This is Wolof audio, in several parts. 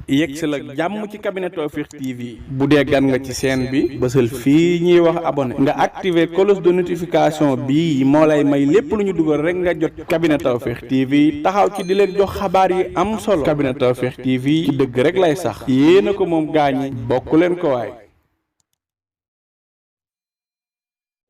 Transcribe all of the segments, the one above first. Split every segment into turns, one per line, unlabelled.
yegsi la jàmm ci cabinet Tawfekh TV bu dee gan nga ci chaîne bi bësal fii ñuy wax abonné nga activer cloche de notification bi moo lay may lépp lu ñu dugal rek nga jot cabinet Tawfekh TV taxaw ci di leen jox xabaar yi am solo cabinet Tawfekh TV ci dëgg rek lay sax yéena ko moom gaañi bokk leen ko waay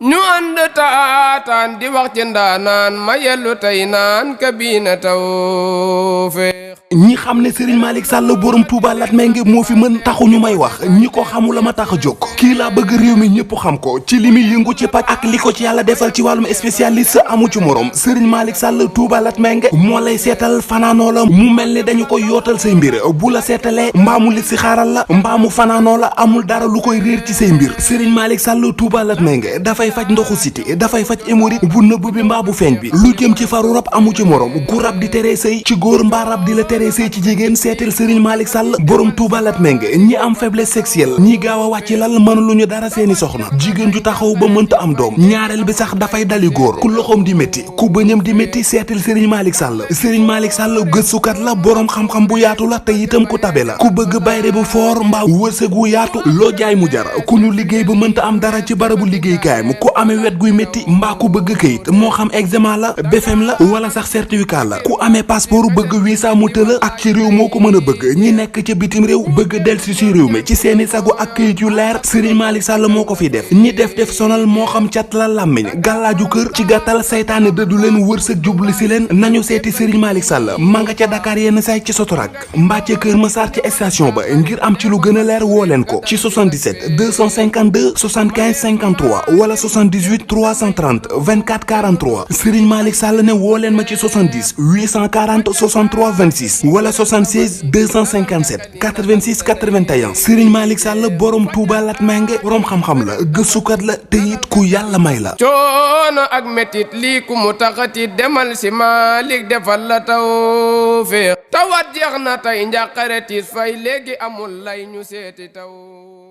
ñu ànd taataan di wax ci ndaanaan ma yellu tey naan Kabine Tawfekh
ñi xam ne Serigne Malick Sall borom Touba Latmingué moo fi mën taxu ñu may wax ñi ko xamula ma tax a jóg kii laa bëgg réew mi ñëpp xam ko ci li muy yëngu ci paj ak li ko ci yàlla defal ci wàllum spécialiste amu ci morom Serigne Malick Sall Touba Latmingué moo lay seetal fanaanoo la mu mel ni dañu koy yootal say mbir bu la seetalee mbaamu li si xaaral la mbaamu fanaanoo la amul dara lu koy réer ci say mbir Serigne Malick Sall Touba Latmingué dafay faj ndoxu siti dafay faj hémorroïde bu nëbb bi mbaa bu feeñ bi lu jëm ci faru rab amu ci morom gu rab di teree sëy ci góor mbaa rab di la teree sëy ci jigéen seetal Serigne Malick Sall borom Touba Latmingué ñi am faiblesse sexuelle ñi gaaw a wàcc lal mën lu ñu dara seeni soxna jigéen ju taxaw ba mënta am doom ñaareel bi sax dafay dali góor ku loxoom di métti ku bëñam di métti seetal Serigne Malick Sall Serigne Malick Sall gëstukat la borom xam-xam bu yaatu la te itam ku tabe la ku bëgg bayre bu foor mbaa wërsëg wu yaatu loo jaay mu jar ku ñu liggéey ba mënta am dara ci barabu liggéeykaayam ku amee wet guy métti mbaa ku bëgg këyit moo xam examen la BFEM la wala sax certificat la ku amee passeport bëgg visa mu tëla ak ci réew moo ko mën a bëgg ñi nekk ca bitim réew bëgg delsi ci réew mi ci seeni sagu ak këyit yu leer Serigne Malick Sall moo ko fi def ñi def sonal moo xam cat la làmmiñ gàllaaju kër ci gàttal saytaane dëddu leen wërsëg jublu si leen nañu seeti Serigne Malick Sall ma nga ca Dakar yenn say ci Sotorak mbaa ca Kër Massar ci station ba ngir am ci lu gën a leer woo leen ko ci 77 252 75 53 wala 78 330 24 43 Serigne Malick Sall ne woo leen ma ci 70 840 63 26 wala 76 257 86 81 Serigne Malick Sall borom Touba Latmingué borom xam-xam la gëstukat la te it ku yàlla may la.
coono ak metit lii ku mu taxati demal si Malick defal la Tawfekh tawat jeex na tey njàqare tiis fay léegi amul lay ñu seeti Tawfekh.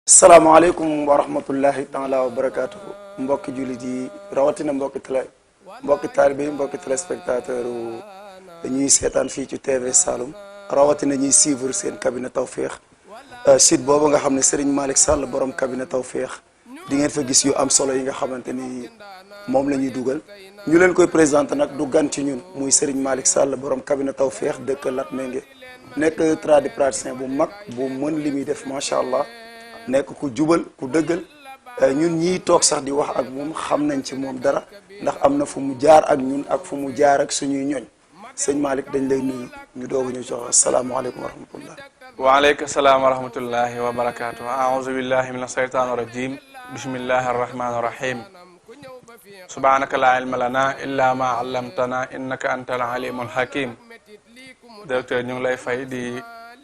salaamaaleykum wa rahmatullahi taala wa barakaatuhu mbokki jullit yi rawatina mbokki taalibe yi mbokki téléspectateur ñuy seetaan fii ci TV Saloum rawatina ñuy suivre seen Kabine Tawfekh site boobu nga xam ne Serigne Malick Sall borom Kabine Tawfekh di ngeen fa gis yu am solo yi nga xamante ni moom la ñuy dugal ñu leen koy présenté nag du gan ci ñun muy Serigne Malick Sall borom Kabine Tawfekh dëkk Latmingué nekk tradipraticien bu mag bu mën li muy def macha allah nekk ku jubal ku dëggal ñun ñii toog sax di wax ak moom xam nañ ci moom dara ndax am na fu mu jaar ak ñun ak fu mu jaar ak suñuy ñoñ sëñ Malick dañ lay nuyu ñu doog ñu jox asalaamaaleykum wa rahmatullah.
waaleykum salaam wa rahmatullahi wa barakaatu. aouzu billahi min ashaytaani rajim bismillahi arrahmani rahim subhanaka la ilma lana illa ma allamtana innaka antal alimul hakim. directeur ñu ngi lay fay di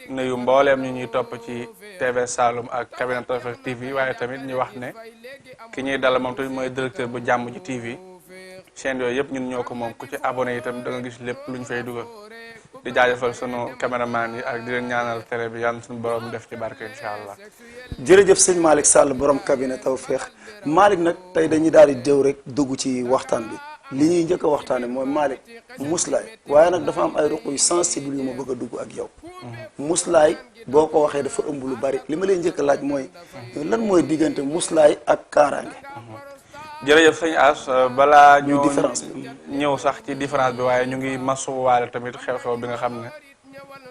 nuyu mbooleem ñu ñuy topp ci TV Saloum ak Kabine Tawfekh TV waaye tamit ñu wax ne ki ñuy dalal moom tamit mooy directeur bu jàmm ji TV chaîne yooyu yëpp ñun ñoo ko moom ku ci abonné itam da nga gis lépp lu ñu fay dugal di jaajëfal sunu caméraman yi ak di leen ñaanal télé bi yàlla sunu borom def ci barke incha allah.
jërëjëf sëñ Malick Sall borom Kabine Tawfekh Malick nag tey dañuy daal di jëw rek dugg ci waxtaan bi li ñuy njëkk a waxtaane mooy Malick muslaay waaye nag dafa am ay ruq yu sensible yu ma bëgg a dugg ak yow. muslaay boo ko waxee dafa ëmb lu bari li ma leen njëkk a laaj mooy lan mooy diggante muslaay ak kaaraange.
jërëjëf sëñ As balaa ñu
différence bi
ñëw sax ci différence bi waaye ñu ngi masuwaale tamit xew-xew bi nga xam ne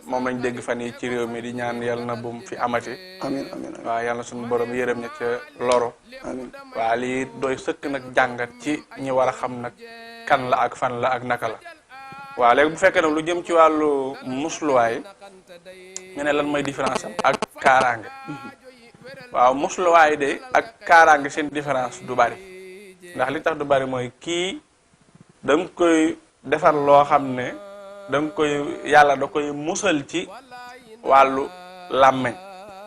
moom lañ dégg fan yi ci réew mi di ñaan yàlla na bum fi amati.
amiin amiin
waaw yàlla suñu borom yërëm ña ca loro.
amiin
waaw lii doy sëkk nag jàngat ci ñi war a xam nag kan la ak fan la ak naka la. waaw léegi bu fekkee nag lu jëm ci wàllu musluwaay ñu ne lan mooy différence am ak kaaraange. waaw musluwaay de ak kaaraange seen différence du bari. ndax li tax du bari mooy kii da nga koy defar loo xam ne da nga koy yàlla da koy musal ci wàllu làmmeñ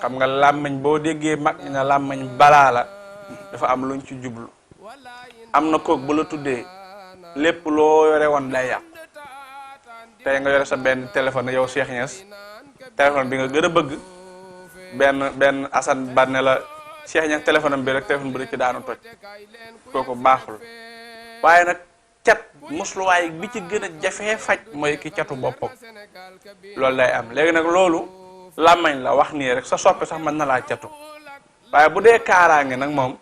xam nga làmmeñ boo déggee mag ñi na làmmeñ balaa la dafa am luñ ci jublu am na kook bu la tuddee lépp loo yore woon day yàqu tey nga yore sa benn téléphone yow Cheikh Niass téléphone bi nga gën a bëgg benn Assane Banne la Cheikh Niass téléphone am bi rek téléphone bi rek ci daanu toj kooku baaxul waaye nag cat musluwaay bi ci gën a jafee faj mooy ki catu boppam loolu day am léegi nag loolu làmmañ la wax nii rek sa soppe sax mën na laa catu waaye bu dee kaaraange nag moom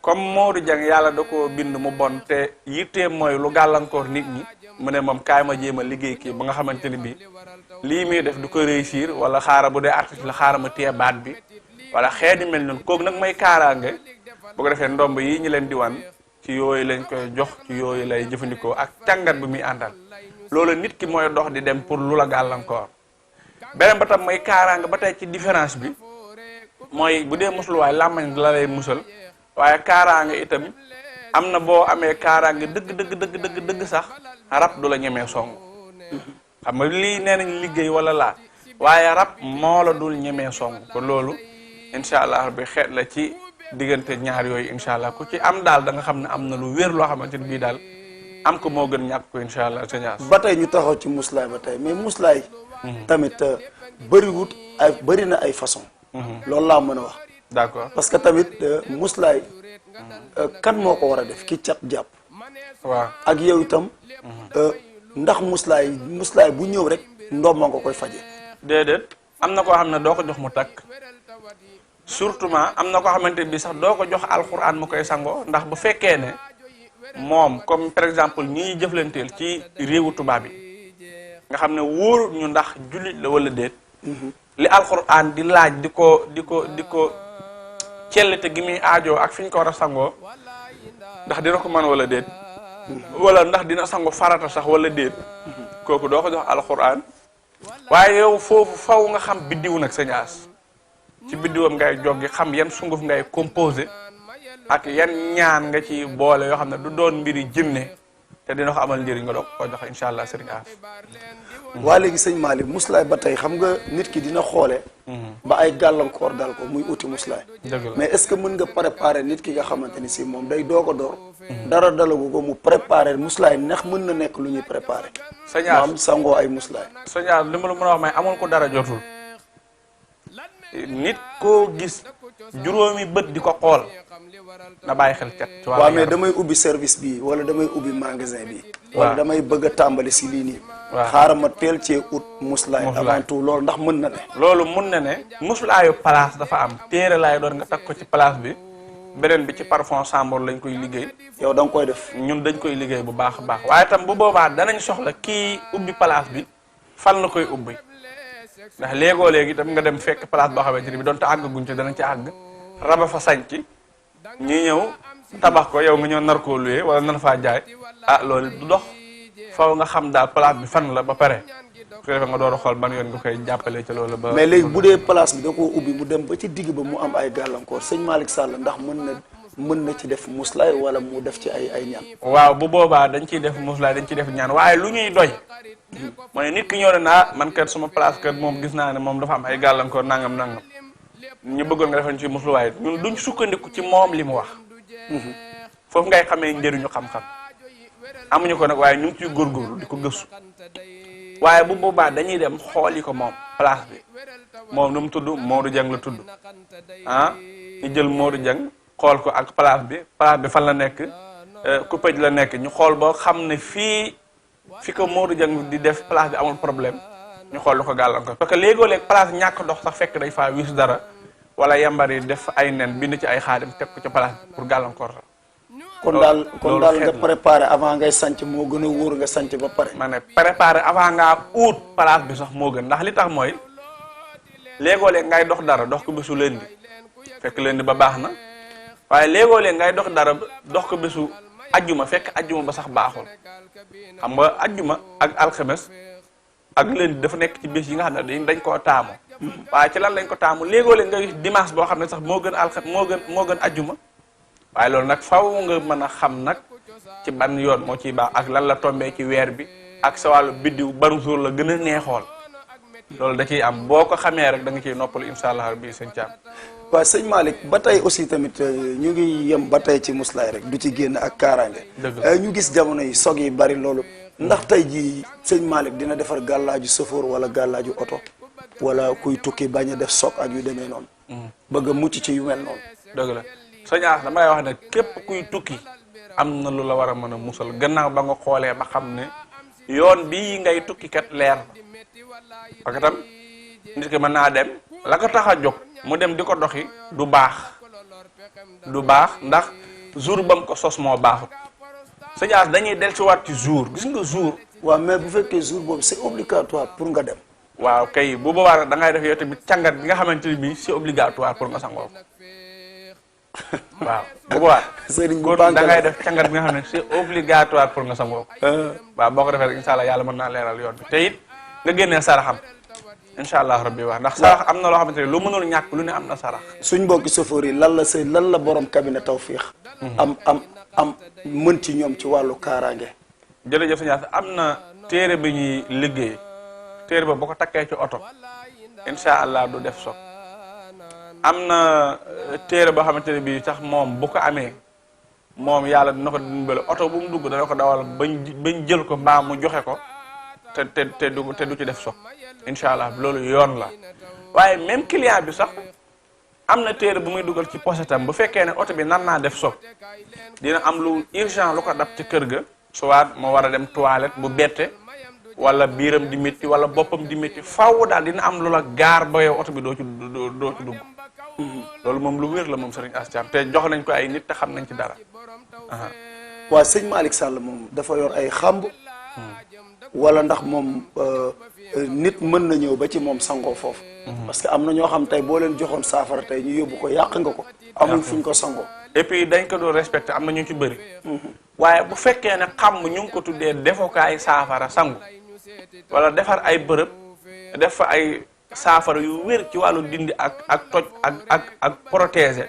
comme Modou Dieng yàlla da ko bind mu bon te yitteem mooy lu gàllankoor nit ñi mu ne moom kaay ma jéem a liggéey kii ba nga xamante ni bii lii muy def du ko réussir wala xaara bu dee artiste la xaara ma téye baat bi wala xeeti mel noonu kooku nag mooy kaaraange bu ko defee ndomb yi ñu leen di wan ci yooyu lañ koy jox ci yooyu lay jëfandikoo ak càngat bi muy àndal loolu nit ki mooy dox di dem pour lu la gàllankoor beneen ba tam mooy kaaraange ba tey ci différence bi mooy bu dee musluwaay làmmañ la lay musal waaye kaaraange itam am na boo amee kaaraange dëgg sax rab du la ñemee song xam nga lii nee nañ liggéey wala laa waaye rab moo la dul ñemee song kon loolu incha allah bi xeet la ci diggante ñaar yooyu incha allah ku ci am daal da nga xam ne am na lu wér loo xamante ni bii daal am ko moo gën ñàkk ko incha allah sëñaas
ba tey ñu taxaw ci muslaay ba tey mais muslaay tamit bëri na ay façon loolu laa mën a wax
d'accord
parce que tamit muslaay kan moo ko war a def ki cat jàpp
waaw
ak yow itam ndax muslaay bu ñëw rek ndomba nga koy faje
déedéet am na koo xam ne doo ko jox mu takk surtout am na koo xamante bi sax doo ko jox alxuraan mu koy sangoo ndax bu fekkee ne moom comme par exemple ñi jëflanteel ci réewu tubaab yi nga xam ne wóor ñu ndax jullit la wala déet li alxuraan di laaj di ko cellite gi muy aajoo ak fi ñu ko war a sangoo ndax dina ko mën wala déet wala ndax dina sango farata sax wala déet kooku doo ko jox alxuraan waaye yow foofu faw nga xam biddiw nag sañ aas ci biddiwam ngay joggi xam yan sunguf ngay composé ak yan ñaan nga ci boole yoo xam ne du doon mbiri jinne te dina ko amal njëriñ nga doog ko jox incha allah sëriñ aas
waa léegi sëñ Malick muslaay ba tey xam nga nit ki dina xoole ba ay gàllankoor dal ko muy uti muslaay mais est-ce que mën nga préparer nit ki nga xamante ni si moom day doog a door dara dalagu ko mu préparer muslaay ndax mën na nekk lu ñuy préparer
sañaar
maam sangoo ay muslaay
sañaar li ma la mën a wax may amul ko dara jotul nit koo gis juróomi bët di ko xool na bàyyi xel cat ci
waaw mais damay ubbi service bi wala damay ubbi magasin bi wala damay bëgg a tàmbali si lii nii xaaral ma teel cee ut muslaay avant tout loolu ndax mën na ne
loolu mën na ne muslaayu place dafa am téere laay doon nga teg ko ci place bi beneen bi ci parfum chambre lañ koy liggéey
yow da nga koy def
ñun dañ koy liggéey bu baax a baax waaye tam bu boobaa danañ soxla kii ubbi place bi fan la koy ubbi ndax léegoo léegi itam nga dem fekk place boo xamante ni bi doon te àgguñ ci danañ ci àgg raba fa sañc ñi ñëw tabax ko yow nga ñëw nar koo luye wala nar faa jaay loolu du dox faw nga xam daal place bi fan la ba pare su defee nga door a xool ban yoon nga koy jàppale ci loolu ba
mais léegi bu dee place bi da koo ubbi mu dem ba ci digg ba mu am ay gàllankoor sëñ Malick Sall ndax mën na ci def muslaay wala mu def ci ay ñaan
waaw bu boobaa dañ ciy def muslaay dañ ciy def ñaan waaye lu ñuy doy mooy nit ki ñëw ne man kat suma place kat moom gis naa ne moom dafa am ay gàllankoor nangam ñu bëggoon nga defoon ci musluwaay ñun duñ sukkandiku ci moom li mu wax foofu ngay xamee njëriñu xam-xam amuñu ko nag waaye ñu ngi ciy góorgóorlu di ko gëstu waaye bu boobaa dañuy dem xooli ko moom place bi moom nu mu tudd Modou Dieng la tudd ñu jël Modou Dieng xool ko ak place bi fan la nekk ku pëj la nekk ñu xool boo xam ne fi ko Modou Dieng di def place bi amul problème ñu xool lu ko gàllankoor parce que léegoo-léeg place ñàkk dox sax fekk day faa wis dara wala yambar yi def ay nen bind ci ay xaadim teg ko ci place bi pour gàllankoor sax
kon daal nga préparé avant ngay sanc moo gën a wóor nga sanc ba pare
ma ne préparé avant ngaa ut place bi sax moo gën ndax li tax mooy léegoo-léeg ngay dox dara dox ko bésu lundi fekk lundi ba baax na waaye léegoo-léeg ngay dox dara dox ko bésu ajjuma fekk ajjuma ba sax baaxul xam nga ajjuma ak alxames ak lundi dafa nekk ci bés yi nga xam ne dañ koo taamu waaye ci lan lañ ko taamu léegoo-léeg nga gis dimanche boo xam ne sax moo gën alxames moo gën ajjuma waaye loolu nag faw nga mën a xam nag ci ban yoon moo ciy baax ak lan la tombee ci weer bi ak sa wàllu biddiw ban jour la gën a neexool loolu da ciy am boo ko xamee rek da nga ciy noppalu incha allah bi sëñ Thiam.
waaw sëñ Malick ba tey aussi tamit ñu ngi yem ba tey ci muslaay rek du ci génn ak kaaraange ñu gis jamono yi sog yi bari loolu ndax tey jii sëñ Malick dina defar gàllaaju sëfoor wala gàllaaju oto wala kuy tukki bañ a def sog ak yu demee noonu bëgg a mucc ci yu mel noonu
dëgg la sëñ As damay wax ne képp kuy tukki am na lu la war a mën a musal gannaaw ba nga xoolee ba xam ne yoon bii ngay tukki kat leer na parce que tam nit ki mën naa dem la ko tax a jóg mu dem di ko doxi du baax ndax jour bam ko sos moo baaxut sëñ As dañuy del ci waat ci jour gis nga jour.
waaw mais bu fekkee jour boobu c'est obligatoire pour nga dem.
waaw kay bu boobaa da ngay def yow tamit càngat bi nga xamante ni bii c'est obligatoire pour nga sangoo waaw bu boobaa.
sëriñ bu
da ngay def càngat bi nga xam ne c'est obligatoire pour nga sangoo waaw boo ko defee rek incha allah yàlla mën naa leeral yoon bi te it nga génnee saraxam incha allah rabbi wax ndax sarax am na loo xamante ne lu mënul ñàkk lu ne am na sarax.
suñ mbokki chauffeur yi lan la borom cabinet Tawfekh am mën ci ñoom ci wàllu kaaraange.
jërëjëf sëñ am na téere bi ñuy liggéey téere ba boo ko takkee ci oto incha allah du def so am na téere boo xamante ne bii sax moom bu ko amee moom yàlla dina ko dimbale oto bu mu dugg dana ko dawal bañ jël ko mbaa mu joxe ko te du ci def so incha allah loolu yoon la waaye même client bi sax am na téere bu muy dugal ci pochetam bu fekkee ne oto bi nan naa def so dina am lu urgent lu ko dab ci kër ga soit moo war a dem toilette bu bette wala biiram di métti wala boppam di métti faaw daal dina am lu la gaar ba yow oto bi doo ci dugg loolu moom lu wér la moom Serigne As Thiam te jox nañ ko ay nit te xam nañ ci dara.
waa sëñ Malick Sall moom dafa yor ay xamb wala ndax moom nit mën na ñëw ba ci moom sangoo foofu. parce que am na ñoo xam tey boo leen joxoon saafara tey ñu yóbbu ko yàq nga ko. amuñ fuñ ko sangoo.
et puis dañ ko doon respecté am na ñu ci bëri. waaye bu fekkee ne xam ñu ngi ko tuddee defukaay saafara sangu wala defar ay bërëb def fa ay saafara yu wér ci wàllu dindi ak toj ak protéger.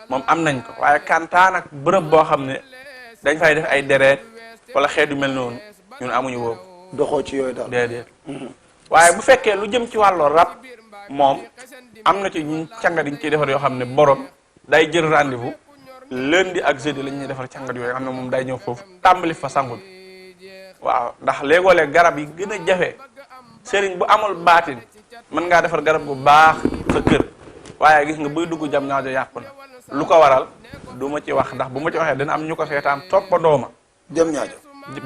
moom am nañ ko waaye kantaan ak bërëb boo xam ne dañ fay def ay deret wala xeet yu mel noonu ñun amuñu woowu.
doxoo ci yooyu daal
déedéet. waaye bu fekkee lu jëm ci wàllu rab moom am na ci ñu càngat yi ñu ciy defar yoo xam ne borom day jël rendez-vous lundi ak jeudi la ñuy defar càngat yooyu xam ne moom day ñëw foofu tàmbali fa sangu bi waaw ndax léegoo-léeg garab yi gën a jafe sëriñ bu amul baatin mën ngaa defar garab bu baax sa kër waaye gis nga buy dugg jam ñaajo yàqu na lu ko waral du ma ci wax ndax bu ma ci waxee dana am ñu ko seetaan toppandoo ma
jam ñaajo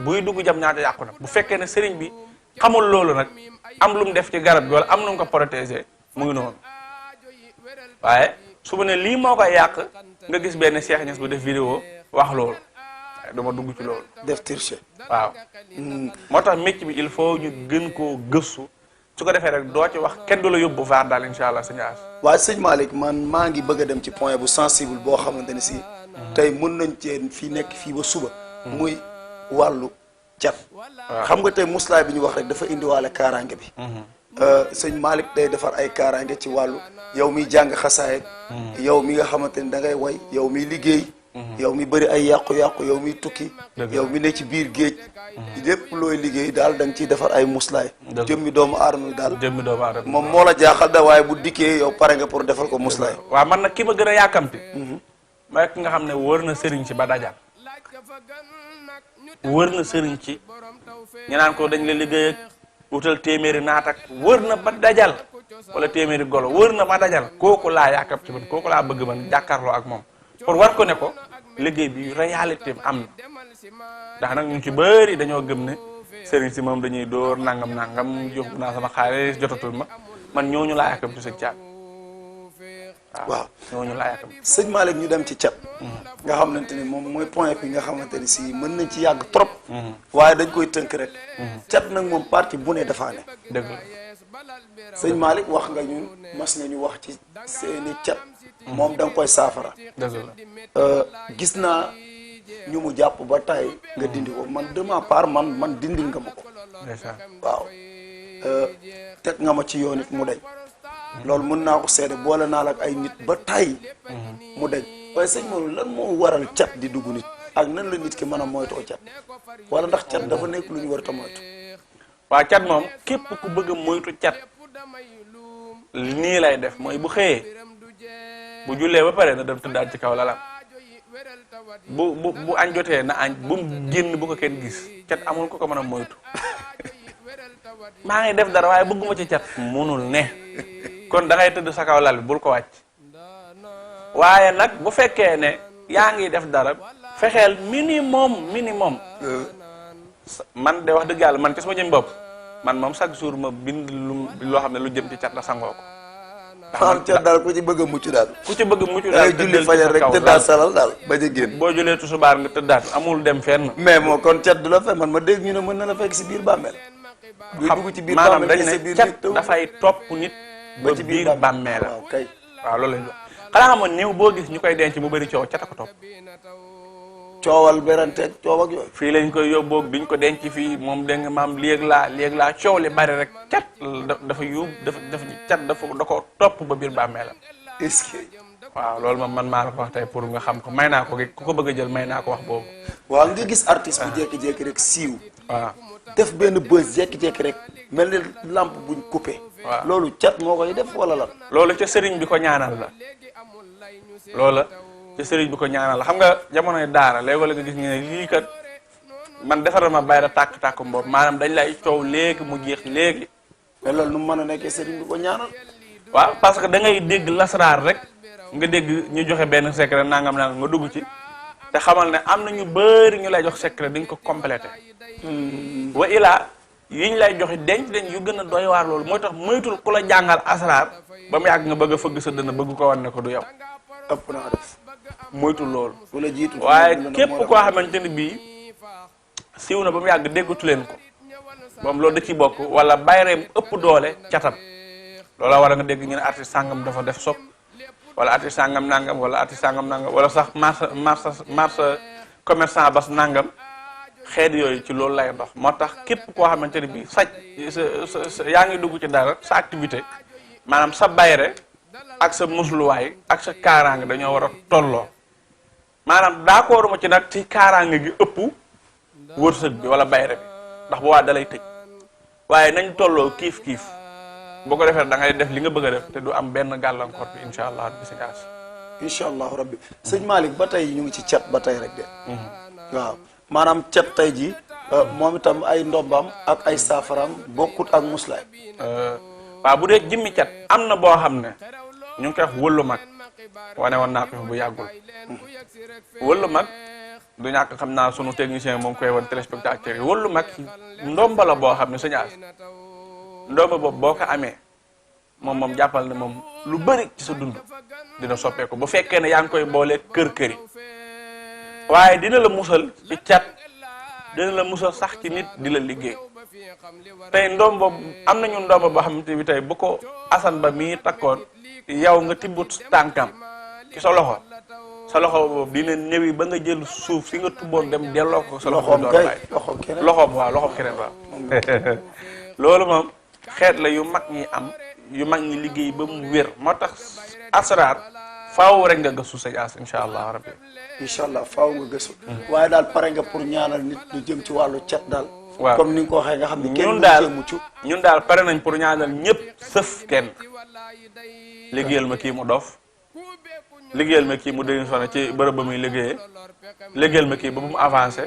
buy dugg jam ñaajo yàqu na bu fekkee ne sëriñ bi xamul loolu nag am lu mu def ci garab bi wala am lu mu ko protéger mu ngi noonu waaye su ma ne lii moo koy yàq nga gis benn Cheikh Niass bu def vidéo wax loolu waaye dama dugg ci loolu.
def tirché.
waaw. moo tax métier bi il faut ñu gën koo gëstu su ko defee rek doo ci wax kenn du la yóbbu vaar daal incha allah sëñ As.
waaye sëñ Malick man maa ngi bëgg a dem ci point bu sensible boo xamante ne si. tey mën nañ cee fii nekk fii ba suba. muy wàllu cat. xam nga tey muslaay bi ñu wax rek dafa indiwaale kaaraange bi. sëñ Malick day defar ay kaaraange ci wàllu yow miy jàng xasaay yow mi nga xamante ni da ngay way yow miy liggéey. yow mi bëri ay yàqu-yàqu yow miy tukki. yow mi ne ci biir géej. lépp looy liggéey daal da nga ciy defar ay muslaay. jëmmi doomu aadama bi daal.
jëmmi doomu aadama
moom moo la jaaxal da waaye bu dikkee yow pare nga pour defal ko muslaay.
waaw man nag ki ma gën a yàkkamti. mooy ki nga xam ne wër na sëriñ ci ba dajal. wër na sëriñ ci ñu naan ko dañ la liggéey ak wutal téeméeri naat ak wër na ba dajal wala téeméeri golo wër na ba dajal kooku laa yaakaar ci man kooku laa bëgg man jàkkaarloo ak moom pour war ko ne ko liggéey bi réalité am na ndax nag ñu ci bëri dañoo gëm ne sëriñ si moom dañuy dóor nangam yóbbu naa sama xaalis jotatul ma man ñooñu laa yaakaar ci sëñ Thiam
waaw
ñooñu laa yaakaar.
sëñ Malick ñu dem ci cat. nga xamante ni moom mooy point bi nga xamante ni si mën nañ ci yàgg trop. waaye dañ koy tënk rek. cat nag moom partie bu ne dafaa ne.
dëgg la
sëñ Malick wax nga ñun mas nga ñu wax ci seeni cat. moom da nga koy saafara.
dëgg la
gis naa ñu mu jàpp ba tay nga dindi ko man de ma part man dindil nga ma ko. waaw teg nga ma ci yoon it mu deñ loolu mën naa ko seede boole naa la ak ay nit ba tay mu deñ waaye sëñ Malick lan moo waral cat di dugg nit ak nan la nit ki mën a moytoo cat wala ndax cat dafa nekk lu ñu war a moytu.
waaw cat moom képp ku bëgg a moytu cat nii lay def mooy bu xëyee bu jullee ba pare na dem tëddaat ci kaw lalam bu añ jotee na añ bu mu génn bu ko kenn gis cat amul ko ko mën a moytu maa ngi def dara waaye bëgguma ci cat munul ne kon da ngay tëdd sa kaw lal bi bul ko wàcc waaye nag bu fekkee ne yaa ngi def dara fexeel minimum man de wax dëgg yàlla man ci sama jëm bopp man moom chaque jour ma bind loo xam ne lu jëm ci cat la sangoo ko.
xam cat daal ku ci bëgg a mucc daal.
ku ci bëgg a mucc daal
julli fajar rek tëddaat salal daal bañ a génn.
boo julee tusubaar nga tëddaat amul dem fenn.
mais moo kon cat du la fekk man ma dégg ñu ne mën na la fekk si biir bàmmeel. buy dugg ci biir
maanaam
bàmmeel
dañ ne cat dafay topp nit ba ci biir bàmmeel la.
waaw kay
waaw loolu lañ wax xanaa xamoon néew boo gis ñu koy denc mu bëri coow cat a ko topp.
coowal beranteeg coow ak yooyu.
fii lañ koy yóbboo duñ ko denc fii moom dégg nga maam léeg laa coow li bari rek cat dafa yóbbu dafa cat da ko topp ba biir bàmmeelam.
est-ce que.
waaw loolu moom man maa la ko wax tey pour nga xam ko may naa ko ku ko bëgg a jël may naa ko wax boobu.
waaw nga gis artiste bu jékki-jékki rek siiw.
waaw
def benn buzz jékki-jékki rek mel ni lampe buñ coupé.
waaw
loolu cat moo koy def wala lan.
loolu ca sëriñ bi ko ñaanal la loola. ci sëriñ bi ko ñaanal la xam nga jamonoy daara léegi la nga gis ne lii kat man defaral ma bayra tàkk-tàkk mboobu maanaam dañ lay coow léegi mu jeex léegi.
mais loolu nu mu mën a nekkee sëriñ bi ko ñaanal.
waaw parce que da ngay dégg lasraar rek nga dégg ñu joxe benn secret nangam nga dugg ci te xamal ne am na ñu bëri ñu lay jox secret dañ ko complété. wa ilaa yiñ lay joxe denc dañ yu gën a doy waar loolu mooy tax moytul ku la jàngal asraar ba mu yàgg nga bëgg a fëgg sa dënn bëgg ko wan ne ko du yow.
ëpp naa def.
moytu loolu.
wala jiitu
waaye képp koo xamante ni bii siiw na ba mu yàgg déggatu leen ko moom loolu da ciy bokk wala bayreem ëpp doole catam loola war a nga dégg ñu ne artiste sàngam dafa def sopp wala artiste sàngam nangam wala artiste sàngam nangam wala sax marché commerçant bas nangam xeet yooyu ci loolu lay dox moo tax képp koo xamante ni bii sa yaa ngi dugg ci dara sa activité maanaam sa bayre ak sa musluwaay ak sa kaaraange dañoo war a tolloo maanaam d'accord ma ci nag ci kaaraange gi ëpp wërsëg bi wala bayre bi ndax bu waa dalay tëj waaye nañ tolloo kiif boo ko defee da ngay def li nga bëgg a def te du am benn gàllankoor bi incha allah bi si gaas.
incha allahu rabbi sëñ Malick ba tey ñu ngi ci cat ba tey rek de. waaw maanaam cat tey ji moom itam ay ndombam ak ay saafaraam bokkut ak muslaay.
waaw bu dee jimmi cat am na boo xam ne ñu ngi koy wax wëllu mag wane woon naa ko bu yàggul wëllu mag du ñàkk xam naa sunu technicien moom koy woon téléspectateur yi wëllu mag ndomba la boo xam ne sëñ As ndomba boobu boo ko amee moom jàppal ne moom lu bëri ci sa dund dina soppeeku bu fekkee ne yaa ngi koy boole kër-këri waaye dina la musal ci cat dina la musal sax ci nit di la liggéey tey ndomba am nañu ndomba boo xamante bi tey bu ko Assane Ba mii takkoon yow nga tibbut tànkam ci sa loxo boobu dina néewi ba nga jël suuf si nga tubboon dem delloo ko sa loxo door baay loxoom keneen waaw loolu moom xeet la yu mag ñi am yu mag ñi liggéey ba mu wér moo tax asraar faaw rek nga gëstu sëñ As incha allah rabbi
incha allah faaw nga gëstu waaye daal pare nga pour ñaanal nit lu jëm ci wàllu cat daal
waaw
comme ni nga ko waxee nga xam ne kenn
ñun daal pare nañ pour ñaanal ñëpp sëf kenn liggéeyal ma kii mu dof liggéeyal ma kii mu démissionné ci bërëb ba muy liggéeyee liggéeyal ma kii ba mu avancé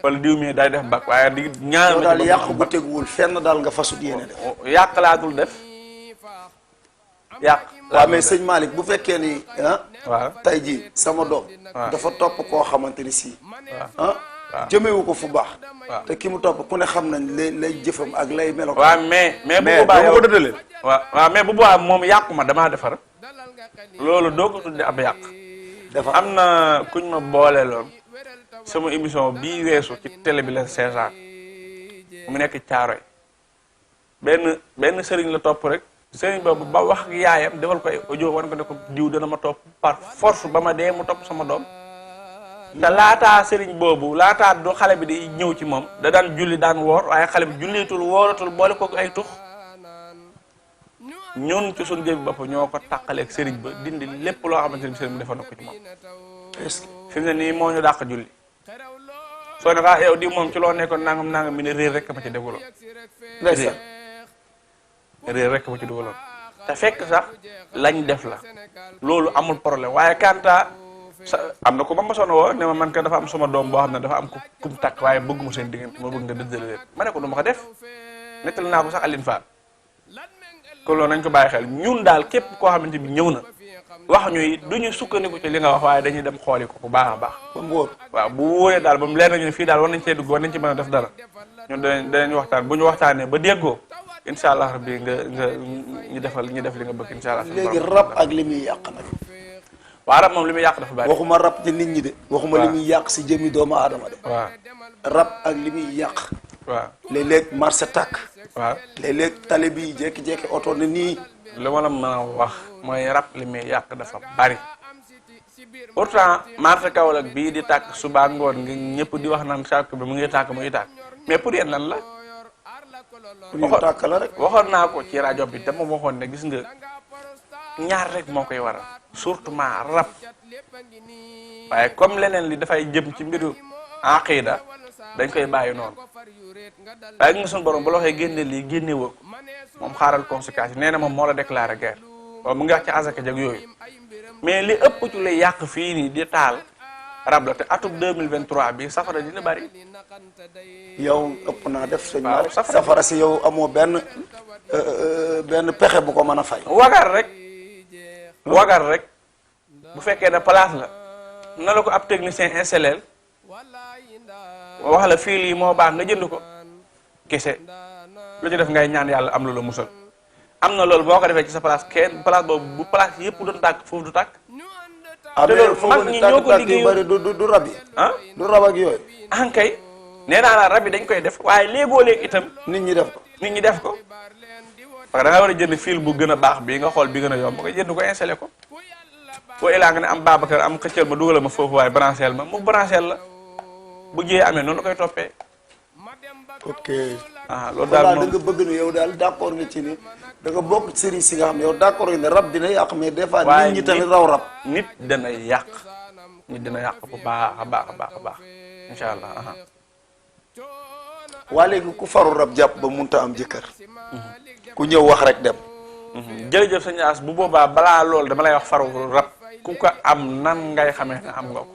wala diw mi day def bac waaye di ñaanal
daal yàq bu teguwul fenn daal nga fasut yéene def
yàq laatul def yàq
waaw mais sëñ Malick bu fekkee ni
waaw
tey jii sama doom dafa topp koo xamante ni si jëmewu ko fu baax te ki mu topp ku ne xam nañ lay jëfam ak lay melo
waaw mais bu boobaa yow ko dëddalee waaw mais bu boobaa moom yàqu ma damaa defar loolu doo ko tudde ab yàq
dafa
am na kuñ ma boole loon sama émission bii weesu ci télé bi la César mu nekk Caaroy benn sëriñ la topp rek sëriñ boobu ba wax ak yaayam defal ko ay audio wan ko ne ko diw dana ma topp par force ba ma dee mu topp sama doom te laataa sëriñ boobu laataa du xale bi di ñëw ci moom da daan julli daan woor waaye xale bi julliitul wooratul boole ko ay tux ñun ci suñu jëbi bopp ñoo ko tàqaleeg sëriñ ba dindi lépp loo xamante ni sëriñ bi defoon na ko ci moom fi mu ne nii moo ñu dàq julli soo ne yow di moom ci loo nekkoon nangam mi ne réer rek ma ci dégluwoon réer rek ma ci dugaloon te fekk sax lañ def la loolu amul problème waaye kanta am na ko ma mosoon woo ne ma man ka dafa am sama doom boo xam ne dafa am ko kum takk waaye bëgguma seen diggante ma bëgg nga dëddale leen ma ne ko du ma ko def nettali naa ko sax Aline Fall kon loolu nañ ko bàyyi xel ñun daal képp koo xamante bi ñëw na wax ñu it duñu sukkandiku ci li nga wax waaye dañuy dem xooli ko bu baax a baax
ba mu wóor
waaw bu wóoree daal ba mu leer nañu ne fii daal war nañ cee dugg war nañ ci mën a def dara ñun danañ waxtaan bu ñu waxtaanee ba déggoo incha allah rabbi nga ñu def li nga bëgg incha allah.
léegi rab ak li muy yàq nag.
waaw rab moom li muy yàq dafa bari.
waxuma rab ci nit ñi de. waxuma li muy yàq si jëmmi doomu aadama de.
waaw
rab ak li muy yàq.
waaw
léeg-léeg marché tàkk.
waaw
léeg-léeg tali bi jékki-jékki oto ne nii.
li ma la mën a wax mooy rab li muy yàq dafa bari pourtant marché Kaolack bii di tàkk suba ngoon ngi ñëpp di wax naan sàkk bi mu ngi tàkk mais pour yéen lan la.
pour ñu tàkk la rek.
waxoon naa ko ci rajo bi dama waxoon ne gis nga ñaar rek moo koy waral surtout ma rab waaye comme leneen li dafay jëm ci mbiru aqida dañ koy bàyyi noonu waaye nga suñu borom bu la waxee génne lii génne woo moom xaaral conséquences yi nee na moom moo la déclaré guerre waaw mu ngi wax ci asaka jag yooyu mais li ëpp ci lay yàq fii nii di taal rab la te atum 2023 bi safara dina bari.
yow ëpp naa def sëñ
waaw
Malick safara si yow amoo benn pexe bu ko mën a fay.
wagar rek bu fekkee ne place la na la ko ab technicien installé wax la fii lii moo baax nga jënd ko kese lu ci def ngay ñaan yàlla am lu la musal am na loolu boo ko defee ci sa place kenn place boobu bu place yëpp doon tàkk foofu du tàkk.
te loolu mag ñi ñoo ko liggéey bari du rab yi.
ah
du rab ak yooyu.
ankay nee naa la rab yi dañ koy def waaye léegoo léeg itam
nit ñi def ko.
parce que da nga war a jënd fil bu gën a baax bii nga xool bi gën a yomb nga jënd ko installé ko boo ilaa nga ne am Babacar am xëccal ma dugalal ma foofu waaye branchel ma mu branchel la bu jiyee amee noonu la koy toppee.
ok.
loolu daal moom
da nga bëgg ne yow daal d'accord nga ci ni da nga bokk sëriñ si nga xam ne yow d'accord nga ne rab dina yàq mais des fois nit ñi tamit raw rab.
nit dina yàq bu baax a baax incha allah.
waa léegi ku faru rab jàpp ba munta am jëkkër. ku ñëw wax rek dem.
jërëjëf sëñ As bu boobaa balaa loolu dama lay wax faru rab ku ko am nan ngay xamee ne am nga ko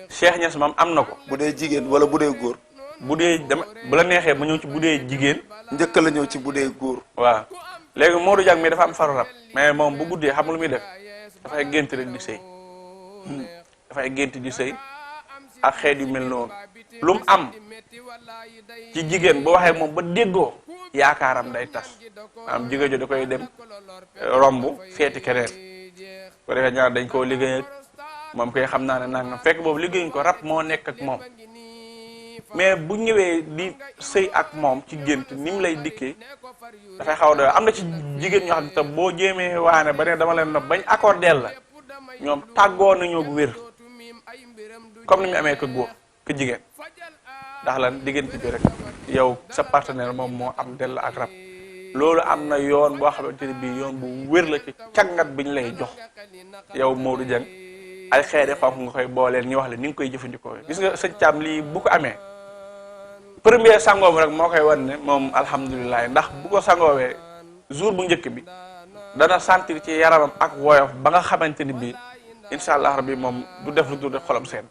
Cheikh Niass moom am na ko.
bu dee jigéen wala bu dee góor.
bu dee dama bu la neexee ma ñëw ci bu dee jigéen.
njëkk la ñëw ci bu dee góor.
waaw léegi Modou Diak mi dafa am faru rab mais moom bu guddee xam lu muy def dafay gént rek di sëy dafay gént di sëy ak xeet yu mel noonu lu mu am ci jigéen bu waxee moom ba déggoo yaakaaram day tas am jigéen jo da koy dem romb feeti keneen ko defee ñaar dañ koo liggéey ak moom koy xam naa ne nangam fekk boobu liggéeyuñ ko rab moo nekk ak moom mais bu ñëwee di sëy ak moom ci gént ni mu lay dikkee dafay xaw a doy am na ci jigéen ñoo xam ne tam boo jéemee waane ba ne dama leen no bañ accordeel la ñoom tàggoo nañoo wér comme ni mu amee ko góor ko jigéen ndax lan diggante bi rek yow sa partenaire moom moo am dell ak rab loolu am na yoon boo xamante ne bii yoon bu wér la ci càngat bi ñu lay jox yow Modou Dieng ay xeede xonk nga koy booleel ñu wax la ni nga koy jëfandikoo gis nga sëñ Thiam lii bu ko amee premier sangoom rek moo koy wan ne moom alhamdulilah ndax bu ko sangoowee jour bu njëkk bi dana sentir ci yaramam ak woyof ba nga xamante ni bii incha allah rabbi moom du def lu dul xolam sedd.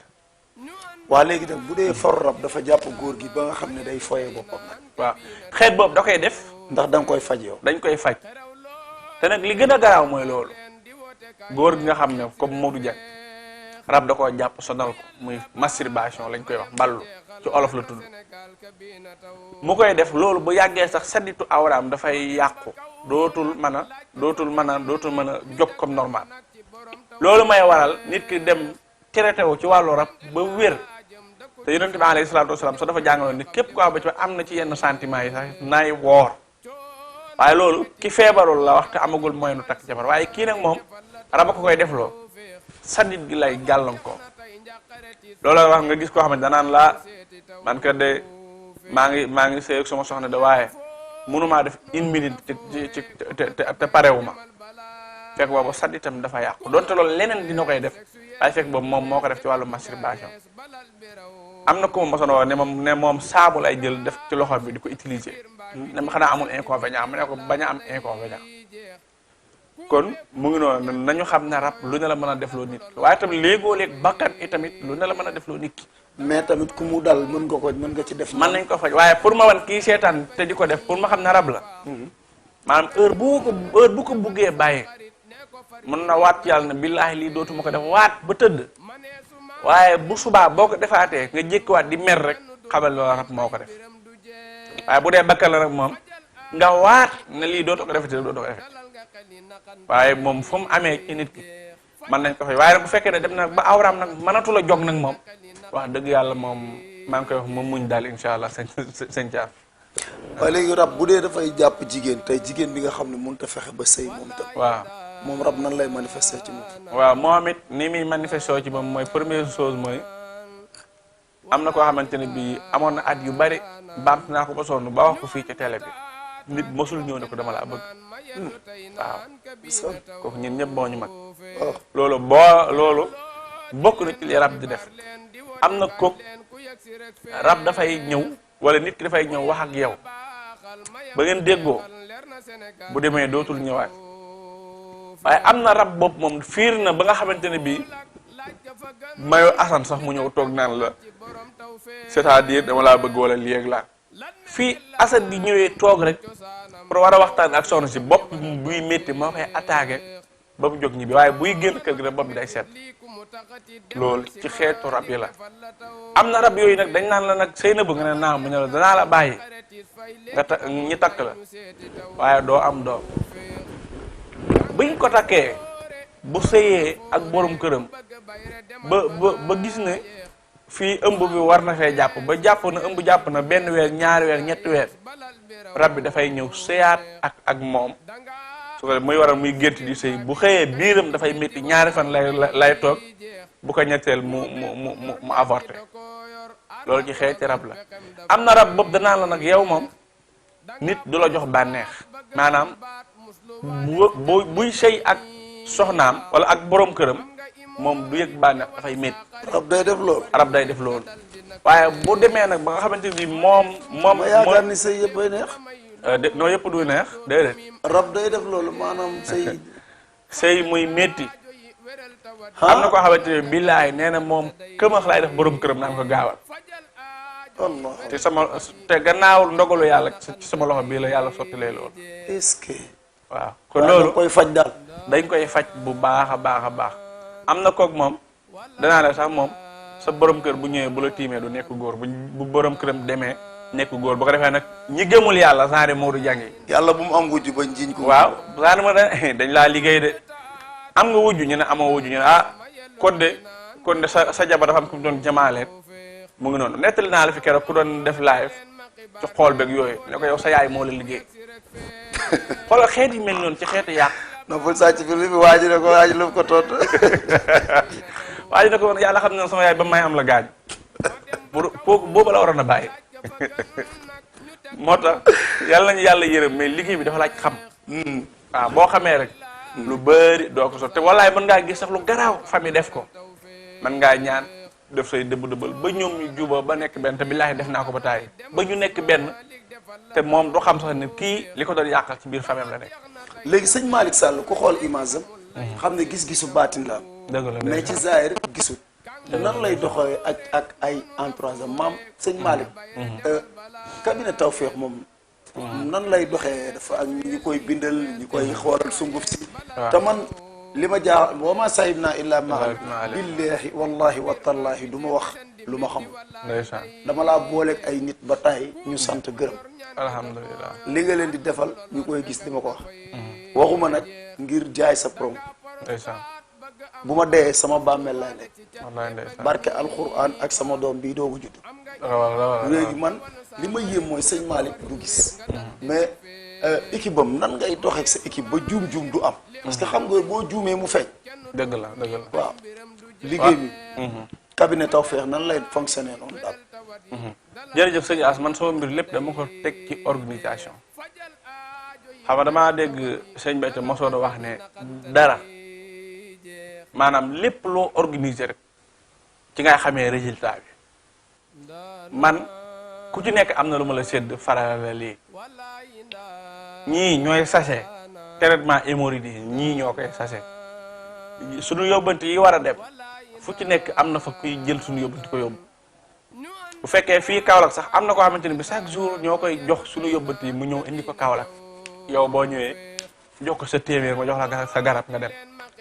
waa léegi nag bu dee faru rab dafa jàpp góor gi ba nga xam ne day foyee boppam nag.
waaw xeet boobu da koy def.
ndax da nga koy faj yow.
dañ koy faj te nag li gën a garaaw mooy loolu góor gi nga xam ne comme Modou Dieng rab da koo jàpp sonal ko muy masturbation lañ koy wax mballu ci olof la tudd mu koy def loolu bu yàggee sax sadditu awraam dafay yàqu dootul mën a jóg comme normal loolu may waral nit ki dem traité wu ci wàllu rab ba wér te yonent bi alayhi salaatu wasalaam sax dafa jàngaloon nit képp ko ba ci am na ci yenn sentiment yi sax nay woor waaye loolu ki feebarul la wax te amagul moyen nu takk jabar waaye kii nag moom rab ko koy defloo sandit gi lay gàllankoor loolu la wax nga gis koo xamante danaan laa man ka de maa ngi sëy ak sama soxna de waaye mënumaa def une minute ci te parewuma fekk boobu sanditam dafa yàqu donte loolu leneen dina koy def waaye fekk boobu moom moo ko def ci wàllu masturbation am na ko ma mosoon wax ne moom saabu lay jël def ci loxo bi di ko utiliser ne ma xanaa amul inconvénient mu ne ko bañ a am inconvénient kon mu ngi noonu nañu xam ne rab lu ne la mën a def loo nit ki waaye tamit léegoo-léeg bakkan itamit lu ne la mën a def loo nit ki
mais tamit ku mu dal mën nga ci def.
mën nañ ko faj waaye pour ma wan kii seetaan te di ko def pour ma xam ne rab la maanaam heure bu ko buggee bàyyi mën na waat ci yàlla ne billaahi lii dootuma ko def waat ba tëdd waaye bu subaa boo ko defaatee nga jékkiwaat di mer rek xamal loola rab moo ko def waaye bu dee bakkan la nag moom nga waat ne lii dootoo ko defati dootoo ko defati waaye moom fu mu amee ci nit ki mën nañ ko fay waaye nag bu fekkee ne dem na ba awraam nag mënatu la jog nag moom wax dëgg yàlla moom maa ngi koy wax moom muñ daal incha allah sëñ Thiam.
waaye léegi rab bu dee dafay jàpp jigéen tey jigéen bi nga xam ne mënut a fexe ba sëy moom tam.
waaw
moom rab nan lay manifester ci moom.
waaw moom it ni muy manifester ci moom mooy première chose mooy am na koo xamante ne bii amoon na at yu bari baamtu naa ko ba sonn ba wax ko fii ci télé bi nit mosul ñëw ne ko dama laa bëgg. waaw kooku ñun ñëpp moo ñu mag. loolu bokk na ci li rab di def am na kook rab dafay ñëw wala nit ki dafay ñëw wax ak yow ba ngeen déggoo bu demee dootul ñëwaat waaye am na rab bopp moom fiir na ba nga xamante ne bii mayo asan sax mu ñëw toog naan la c'est-à-dire dama laa bëgg wala lii ak laa fii asan di ñëwee toog rek pour war a waxtaan ak soxna si bopp buy métti moo koy attaqué ba mu jóg ñibbi waaye buy génn kër gi rek bopp bi day set loolu ci xeetu rab yi la am na rab yooyu nag dañ naan la nag sëy na bu nga ne naa mu ne la danaa la bàyyi nga ñi takk la waaye doo am doom buñ ko takkee bu sëyee ak borom këram ba gis ne fii ëmb bi war na fee jàpp ba jàpp na ëmb jàpp na benn weer ñaari weer ñetti weer rab bi dafay ñëw sëyaat ak moom su ko muy waral muy gént di sëy bu xëyee biiram dafay métti ñaari fan lay toog bu ko ñetteel mu avorté loolu ci xeeti rab la am na rab boobu danaa la nag yow moom nit du la jox bànneex maanaam buy sëy ak soxnaam wala ak borom këram moom du yëg bànneex dafay métti. rab day def loolu waaye bu demee nag ba nga xamante ni moom
ma yaakaar ni sëy yëpp ay neex.
noo yëpp du neex déedéet.
rab day def loolu maanaam
sëy muy métti am na koo xamante ne billaay nee na moom këmax laay def borom këram naan ko gaawal te gannaaw ndogalu yàlla ci sama loxo bii la yàlla sottilee loolu.
est-ce que.
waaw kon loolu
koy faj daal.
dañ koy faj bu baax a baax a baax am na kook moom danaa la sax moom sa borom kër bu ñëwee bu la tiimee du nekk góor bu borom këram demee nekk góor bu ko defee nag ñi gëmul yàlla genre Modou jàngi
yàlla bu mu am wujj bañ jiñ ko.
waaw genre ma dañ laa liggéey de am nga wujj ñu ne amoo wujj ñu ne kon de sa jabar dafa am ku mu doon jamaaleen mu ngi noonu nettali naa la fi keroog ku doon def live ci xool beeg yooyu ne ko yow sa yaay moo la liggéey xoolal xeet yi mel noonu ci xeetu yàq.
non bul sàcc fi li waaj ne ko waaj lu ko tontu.
waaj ne ko woon yàlla xam ne sama yaay ba may am la gaañ boobu la waroon a bàyyi moo tax yàlla nañu yàlla yërëm mais liggéey bi dafa laaj xam. waaw boo xamee rek. lu bëri doo ko so te wallaay mën ngaa gis sax lu garaaw famille def ko mën ngaa ñaan def say dëbb-dëbbal ba ñoom ñu juba ba nekk benn te billaahi def naa ko ba tàyyi ba ñu nekk benn te moom du xam sax ne kii li ko doon yàqal ci biir famille la nekk.
léegi sëñ Malick Sall ku xool image am. xam ne gis-gisu baatin la.
dëgg la
mais ci zaahir gisul. nan lay doxee ak ay entourage am maam sëñ Malick. cabinet Tawfekh moom. nan lay doxee dafa ak ñu koy bindal ñu koy xoolal sunguf si. te man li ma jaaxal wa ma sahib naa illaa ma billahi wallahi watallaahi du ma wax lu ma xamul.
ndeysaan
dama laa booleeg ay nit ba tay ñu sant gërëm.
alhamdulilah
li nga leen di defal ñu koy gis di ma ko wax. waxuma nag ngir jaay sa promo.
ndeysaan
bu ma dee sama bàmmeel lay nekk.
wallaay ndeysaan
barke alquran ak sama doom bii doogu judd. léegi man li ma yéem mooy sëñ Malick du gis. mais équipe am nan ngay doxeeg sa équipe ba juum du am. parce que xam nga boo juumee mu feeñ.
dëgg la dëgg la
waaw liggéey bi. cabinet Tawfekh nan lay fonctionner noonu daal.
jërëjëf sëñ As man sama mbir lépp dama ko teg ci organisation xam nga damaa dégg sëñ Béthio mosoo da wax ne dara maanaam lépp loo organiser rek ci ngay xamee résultat bi man ku ci nekk am na lu ma la sédd faral la lii ñii ñooy sachet traitement hémorroïde yi ñii ñoo koy sachet suñu yóbbante yi war a dem fu ci nekk am na fa kuy jël suñu yóbbante ko yóbbu bu fekkee fii Kaolack sax am na koo xamante ne bi chaque jour ñoo koy jox suñu yóbbante yi mu ñëw indi ko Kaolack yow boo ñëwee jox ko sa téeméer ma jox la sa garab nga dem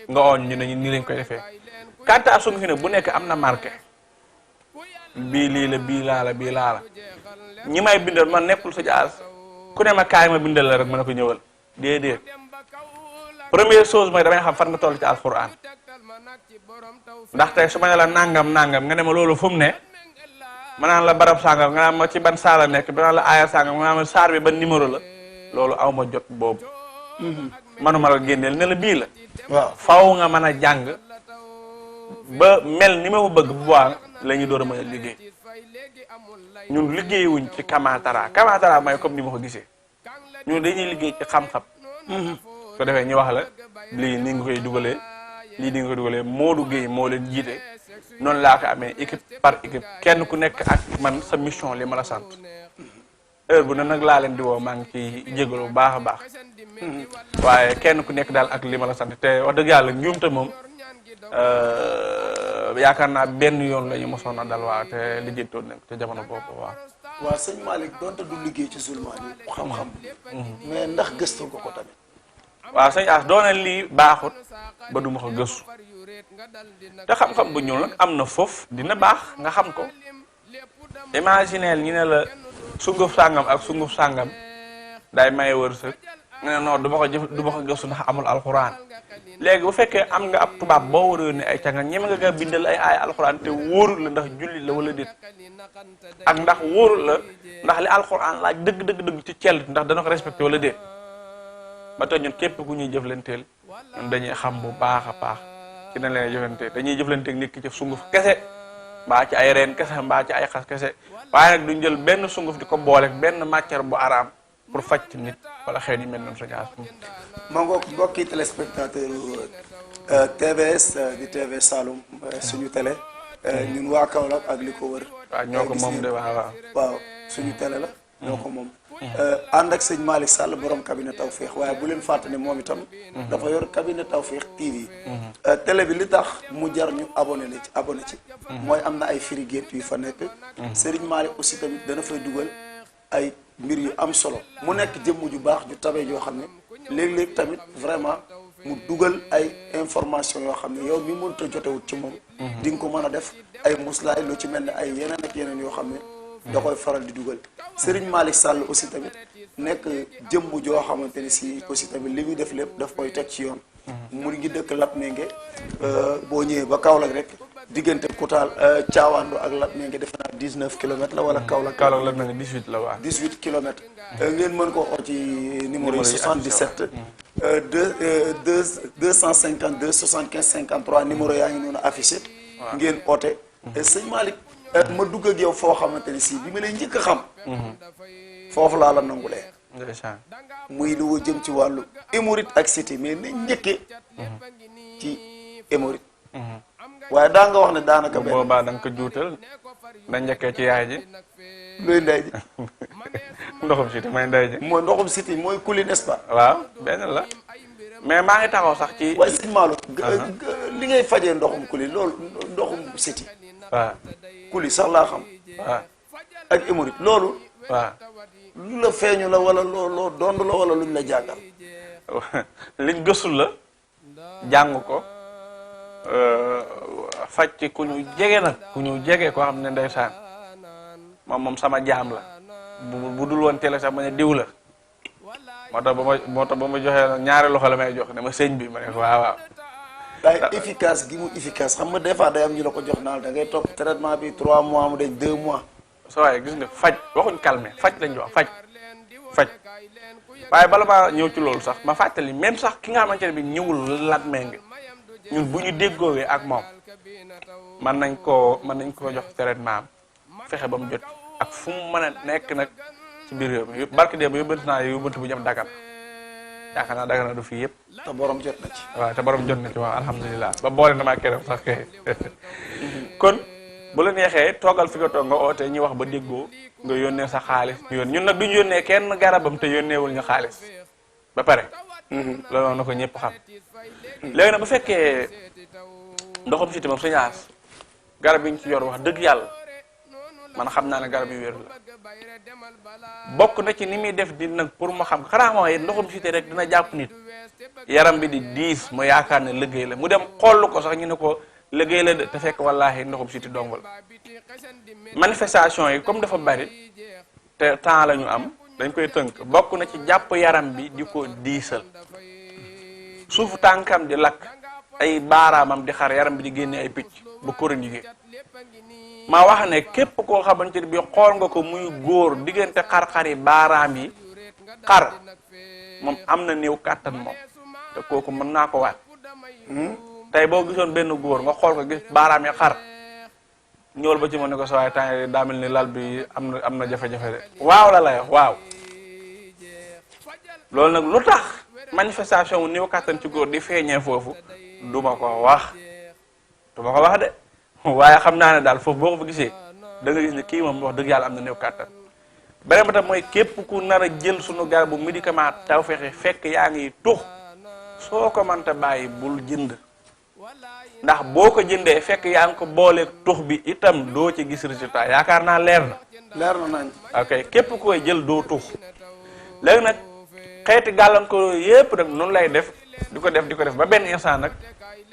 nga oon ñu ne nii lañ koy defee carte à sunguf ne bu nekk am na marqué bii lii la bii laa la bii laa la ñi may bindal man nekkul sa jaas ku ne ma kaay ma bindal la rek ma ne ko ñëwal déedéet première chose mooy damay xam fan nga toll ci alquran ndax tey su ma ne la nangam nga ne ma loolu fu mu ne ma naan la barab sangam nga naan ma ci ban saala nekk ba naan la aaya sangam nga naan ma saar bi ban numéro la loolu aw ma jot boobu manuma la génneel ne la bii la
waaw
faw nga mën a jàng ba mel ni ma ko bëgg bu baax la ñu door a mën a liggéey ñun liggéeyuñ ci kamatara mooy comme ni ma ko gisee ñun dañuy liggéey ci xam-xam ko defee ñu wax la lii ni nga koy dugalee lii ni nga koy dugalee Modou Gueye moo leen jiite noonu laa ko amee équipe par équipe kenn ku nekk ak man sa mission li ma la sant heure bu ne nag laa leen di woo maa ngi ci jégalu bu baax a baax waaye kenn ku nekk daal ak li ma la sant te wax dëgg yàlla njuumte moom yaakaar naa benn yoon la ñu mosoon a dal waa te liggéeytoon nañ ko te jamono boobu waaw.
waaw sëñ Malick donte du liggéey ci Zulma yi xam-xam mais ndax gëstu nga ko tamit.
waaw sëñ As doona lii baaxut ba du ma ko gëstu te xam-xam bu ñuul nag am na foofu dina baax nga xam ko imagineel ñu ne la sunguf sàngam ak sunguf sàngam day maye wërsëg nga ne non du ma ko gëstu ndax amul alxuraan léegi bu fekkee am nga ab tubaab boo war a yónnee ay cànga ñeme nga bindal ay alxuraan te wóorul la ndax jullit la wala déet ak ndax wóorul la ndax li alxuraan laaj dëgg ci cell ndax dana ko respecté wala déet ba tey ñun képp ku ñuy jëflanteel ñun dañuy xam bu baax a baax ci nañ leen jëflanteel dañuy jëflanteeg nit ki ci sunguf kese mbaa ci ay reen kese mbaa ci ay xas kese waaye nag duñ jël benn sunguf di ko booleeg benn matière bu araam pour faj ci nit wala xeet yu mel noonu sa ñaar.
ma ngoog mbokki téléspectateur TVS di TV Saloum suñu télé ñun waa Kaolack ak li ko wër.
waaw ñoo ko moom de waaw.
waaw suñu télé la. ñoo ko moom. ànd ak sëñ Malick Sall borom cabinet Tawfekh waaye bu leen fàtte ne moom itam. dafa yor cabinet Tawfekh TV. télé bi li tax mu jar ñu abonné ci. mooy am na ay firi gént yu fa nekk. Serigne Malick aussi tamit dana fay dugal ay mbir yu am solo mu nekk jëmm ju baax ju tabe joo xam ne léeg-léeg tamit vraiment mu dugal ay information yoo xam ne yow mi mënta jotewut ci moom. di nga ko mën a def ay muslaay lu ci mel ne ay yeneen ak yeneen yoo xam ne. da koy faral di dugal Serigne Malick Sall aussi tamit nekk jëmm joo xamante ni si aussi tamit li muy def lépp daf koy teg ci yoon. mu ngi dëkk Latmingué boo ñëwee ba Kaolack rek diggante Koutal Thiawando ak Latmingué defe naa 19 kilomètres la wala Kaolack.
Kaolack Latmingué 18 la waaw.
18 kilomètres. ngeen mën ko oo ci numéro yi 77. 252 75 53 numéro yaa ngi noonu affiché. ngeen oote. sëñ Malick. ma dugg ak yow foo xamante ni si bi ma lay njëkk a xam. foofu laa la nangulee.
ndeysaan.
muy lu jëm ci wàllu hémorroïde ak cité mais nañ njëkkee. ci hémorroïde. waaye daa nga wax ne daanaka benn.
boobaa da nga ko juutal na njëkkee ci yaay ji.
luy ndey ji.
ndoxum cité mooy ndey ji.
mooy ndoxum cité mooy kuli n'est-ce pas.
waaw benn la mais maa ngi taxaw sax ci.
waaye sëñ Malo. li ngay fajee ndoxum kuli loolu ndoxum cité.
waaw.
kuli sax laa xam.
waaw.
ak hémorroïde loolu.
waaw.
lu la feeñu la wala loo dond la wala luñ la jàngal.
liñ gëstu la jàng ko faj ci ku ñu jege nag ku ñu jege koo xam ne ndeysaan moom sama jaam la bu dul woon télé sax ma ne diw la moo tax ba ma joxee nag ñaari loxo la may jox ne ma sëñ bi ma ne ko waaw.
day efficace gi mu efficace xam nga des fois day am ñu la ko jox naal da ngay topp traitement bi 3 mois mu deñ 2 mois.
soo waaye gis nga faj waxuñ calmer faj lañ wax faj waaye bala maa ñëw ci loolu sax ma fàttali même sax ki nga xamante ne bi ñëwul Latmingué ñun bu ñu déggoowee ak moom mën nañ koo jox traitement am fexe ba mu jot ak fu mu mën a nekk nag ci biir réew mi barke dee ba yóbbante naa yóbbante bu jëm Dakar yaakaar naa Dakar na du fii yëpp.
te borom jot na ci.
waaw te borom jot na ci waaw alhamdulilah ba boole na maa keroog sax kay kon. bu la neexee toogal fi nga toog nga oote ñu wax ba déggoo nga yónnee sa xaalis ñun nag duñu yónnee kenn garabam te yónneewul ñu xaalis ba pare. loolu na ko ñëpp xam. léegi nag bu fekkee ndoxam cité moom sa ñaas garab yi ñu ci yor wax dëgg yàlla man xam naa ne garab yu wér la bokk na ci ni muy def di nag pour mu xam xanaa mooy ndoxum siti rek dina jàpp nit yaram bi di diis mu yaakaar ne liggéey la mu dem xool ko sax ñu ne ko liggéey la de te fekk wallaahi ndoxum siti dong la. manifestation yi comme dafa bari te temps la ñu am dañ koy tënk bokk na ci jàpp yaram bi di ko diisal suufu tànkam di lakk ay baaraamam di xar yaram bi di génne ay picc ba chronique ma wax ne képp koo xamante ne bi xool nga ko muy góor diggante xar-xari baaraam yi xar moom am na néew kàttan moom te kooku mën naa ko waat tey boo gisoon benn góor nga xool ko gis baaraam yi xar ñëwal ba ci ma ne ko sa waaye temps daa mel ni lal bi am na jafe-jafe de waaw la lay waaw loolu nag lu tax manifestation wu néew kàttan ci góor di feeñee foofu duma ko wax de waaye xam naa ne daal foofu boo ko fa gisee da nga gis ne kii moom wax dëgg yàlla am na néew kàttan beneen ba tam mooy képp ku nar a jël sunu garabu médicament Tawfekh fekk yaa ngi tux soo ko mënta bàyyi bul jënd ndax boo ko jëndee fekk yaa ngi ko booleeg tux bi itam doo ci gis résultat yaakaar naa leer na
nañ
ok képp ku koy jël doo tux léegi nag xeeti gàllankoor yépp nag noonu lay def di ko def ba benn instant nag